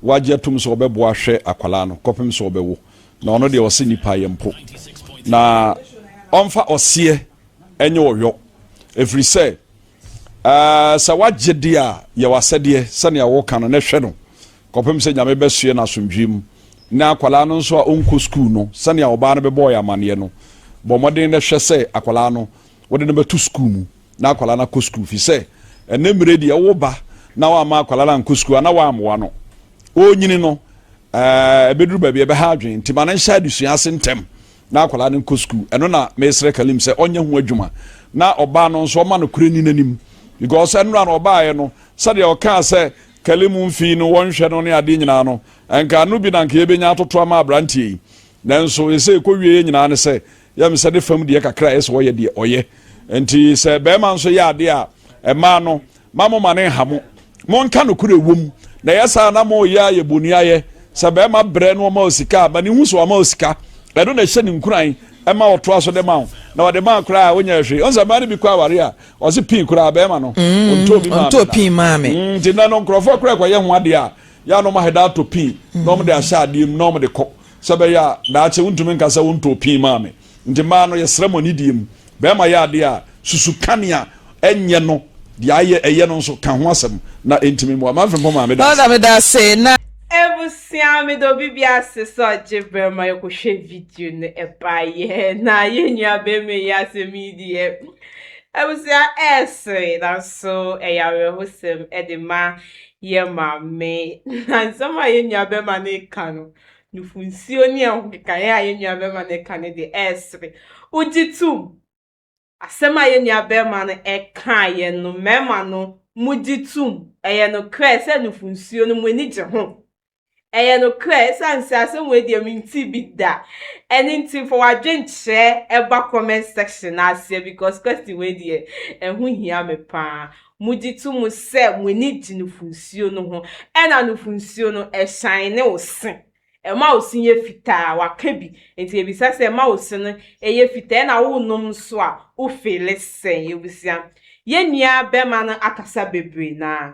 wagye atom sɛ ɔbɛboa ahwɛ akwalaa no kɔpem sɛ ɔbɛwo na ɔno deɛ ɔse nipa yɛ mpo na ɔmfa ɔseɛ ɛnyɛ ɔyɔ ɛfiri sɛ sɛ wagye deɛ a yɛ w'asɛdeɛ sɛnea woka no na hwɛ no kɔpem sɛ Nyame bɛsoɛ no asomdwee mu na akwalaa no nso a ɔnkɔ sukuu no sɛnea ɔbaa no bɛbɔɔ yɛ amanneɛ no bɔ mmɔden na hwɛ sɛ akwalaa no wode no bɛto sukuu mu na akwalaa no akɔ sukuu fi sɛ ɛnɛ mmerɛ deɛ wo ba na wamma akwalaa no ankɔ sukuu a na wammoa no ɔnyini no ɛbɛduru baabi ɛbɛha adwene nti ma no nhyɛ adesua ase ntɛm na akwadaa no nkɔ sukuu. Ɛno na mesrɛ Kalim sɛ ɔnyɛ ho adwuma na ɔbaa no nso ɔma nokorɛ ni n'anim because ɛnora no ɔbaeɛ no sɛdeɛ ɔkaa sɛ Kalim mfii no wɔnhwɛ no ne adeɛ nyinaa no nka ano bi na nka yɛbɛnya atoto ama aberanteɛ yi nanso ɛsɛ ɛkɔwieɛ nyinaa ne sɛ yɛm sɛ ne fam deɛ kakra a ɛsɛ ɔyɛ deɛ ɔyɛ nti sɛ bɛrima nso yɛ adeɛ a ɛmaa no Ma mo ma no nha mo. Monka nokorɛ wom, na ɛyɛ saa a na moreyɛ ayɛ boniayɛ. Sɛ barima brɛ na ɔma wo sika a, ma no nhu sɛ wama wo sika. Ɛno na ɛhyɛ no nkuran. ɛma ɔtoa so de ma wo na ɔde ma koraa a wonyɛ hwee. Ɔn sɛ mmaa no bi kɔ aware a ɔse pii koraa bɛrima no mm, ɔntɔɔ bi maa pii maa me. Mm, nti na no nkurɔfoɔ koraa kɔyɛ ho adeɛ a yɛ a na ɔmo ahɛda atɔ pii na ɔmo de ahyɛ adeɛ mu na ɔmo de kɔ sɛ bɛyɛ a daakye wontumi nka sɛ wontɔɔ pii maa me. Nti mmaa no yɛsrɛ mo anidie mu bɛrima yɛ adeɛ a susu kanea ɛnyɛ no deɛ ayɛ ɛyɛ no nso ka ho asɛm na ɛntumi mmoa. Manfrɛ mpo maa meda ase. Meda ase na. Abusua meda obi bi ase sɛ ɔgye berɛ ma yɛkɔhwɛ video no ɛbaeɛ na yɛn nua bɛrima yi asɛm yi deɛ abusua ɛɛsere nanso ɛyɛ awerɛhosɛm ɛde ma yɛ maame na nsɛm a yɛn nua bɛrima no reka no nufunsuo ne ɛho kekaeɛ a yɛn nua bɛrima no reka no deɛ ɛɛsere wogye tom Asɛm a yɛn nuabarima no kaeɛ no, mmarima no, mogye tom? Ɛyɛ nokorɛ sɛ nufunsuo no, mo ani gye ho? Ɛyɛ nokorɛ, ɛsiane sɛ asɛm wei deɛ mentee bi da. Ɛno nti, fa w'adwenkyerɛ ba comment section no aseɛ because question wei deɛ, ɛho hia me paa. Mogye to mu sɛ mo ani gye nufunsuo no ho, ɛna nufunsuo no, ɛshine wo se? Ɛma wo se yɛ fitaa, waka bi. Nti yɛbisa sɛ ɛma wo se no yɛ fitaa ɛna wonom nso a wo feele sɛn? Abusua, yɛn nua bɛma no akasa bebree na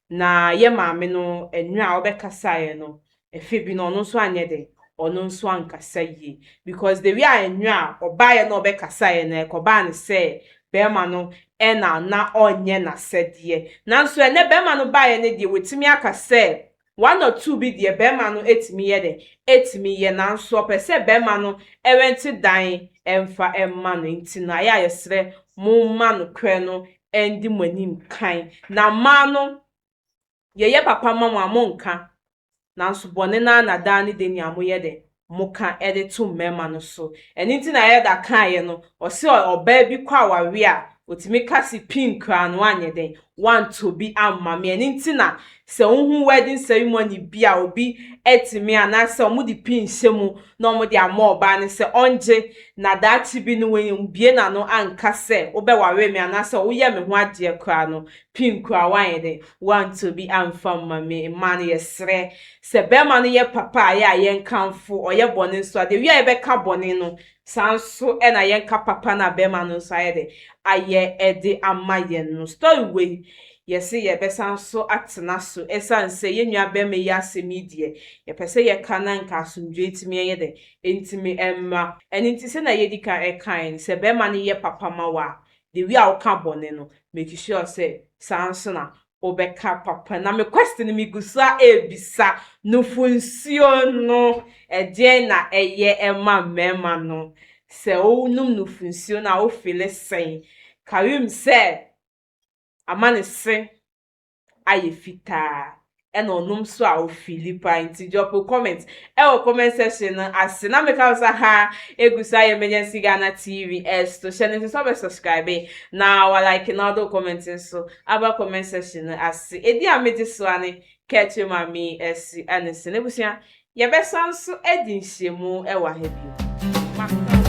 na yɛ maame no ɛnwerɛ a ɔbɛkasaeɛ no ɛfɛ bi no ɔno nso anyɛ dɛn? Ɔno nso ankasa yie because the way a ɛnwerɛ a ɔbaeɛ na ɔbɛkasaeɛ no ɛkɔbaa no sɛ bɛrima no ɛna na ɔnyɛ n'asɛdeɛ. Nanso ɛnɛ bɛrima no baeɛ no deɛ watumi aka sɛ One or two bi deɛ bɛɛma no tumi yɛ dɛ? Ɛtumi yɛ nanso ɔpɛ sɛ bɛɛma no rɛnte dan mfa mma no nti no ayɛ a yɛsrɛ mo mma nokorɛ no ndi mo anim kan na mmaa no yɛyɛ papa ma mo a monka nanso bɔne no ara na daa ne da nyinaa moyɛ dɛ? Moka de to mmarima no so. Ɛno nti na Elder kaeɛ no, ɔse ɔbaa bi kɔ awareɛ a, ɔtumi ka se pin koraa no wanyɛ dɛn? Wantɔ bi amma me. Ɛno nti na sɛ wohu wedding ceremony bi a obi atumi anaasɛ wɔde pin hyɛ mu na wɔde ama ɔbaa no sɛ ɔngye na daakye bi no wambue n'ano anka sɛ wobɛware me anaasɛ woyɛ me ho adeɛ koraa no, pin koraa wanyɛ dɛn? Wantɔ bi amfa amma me. Mmaa no yɛsrɛ Sɛ bɛrima no yɛ papa a, ɛyɛ a yɛnkamfo, ɔyɛ bɔne nso a, the way a yɛbɛka bɔne no, saa nso na yɛnka papa no a bɛrima no nso ayɛ dɛ ayɛ de ama yɛn no. Story wei, yɛse yɛbɛsan nso atena so ɛsiane sɛ yɛn nua bɛrima yi asɛm yi deɛ, yɛpɛ sɛ yɛka na nka asomdwoeɛ ntumi nyɛ dɛ, ntumi mmra. Ɛno nti sɛnea yɛdi kan kaeɛ no, sɛ bɛrima no yɛ papa ma wo a, the way a woka bɔne no, make sure sɛ saa nso na Wobɛka papa. Na me question no megu so a ɛrebisa, nufunsuo no ɛdeɛn na ɛyɛ ɛma mmarima no? Sɛ wonom nufunsuo no a wo feele sɛn? Karim sɛ ama ne se ayɛ fitaa ɛna ɔnom nso a ofeeli paa nti drop wo comment ɛwɔ comment section no ase na meka wo sɛ ha egu so ayɛ Emergency Ghana TV ɛso hyɛ no nso sɛ ɔbɛ subscribe na wa like na ɔde wo comment nso aba comment section no ase. Edin a megye so ara ne Kɛkyerɛ Maame Asi Anese. N'abusua, yɛbɛsan nso adi nhyiamu wɔ ha bio. Makra mo.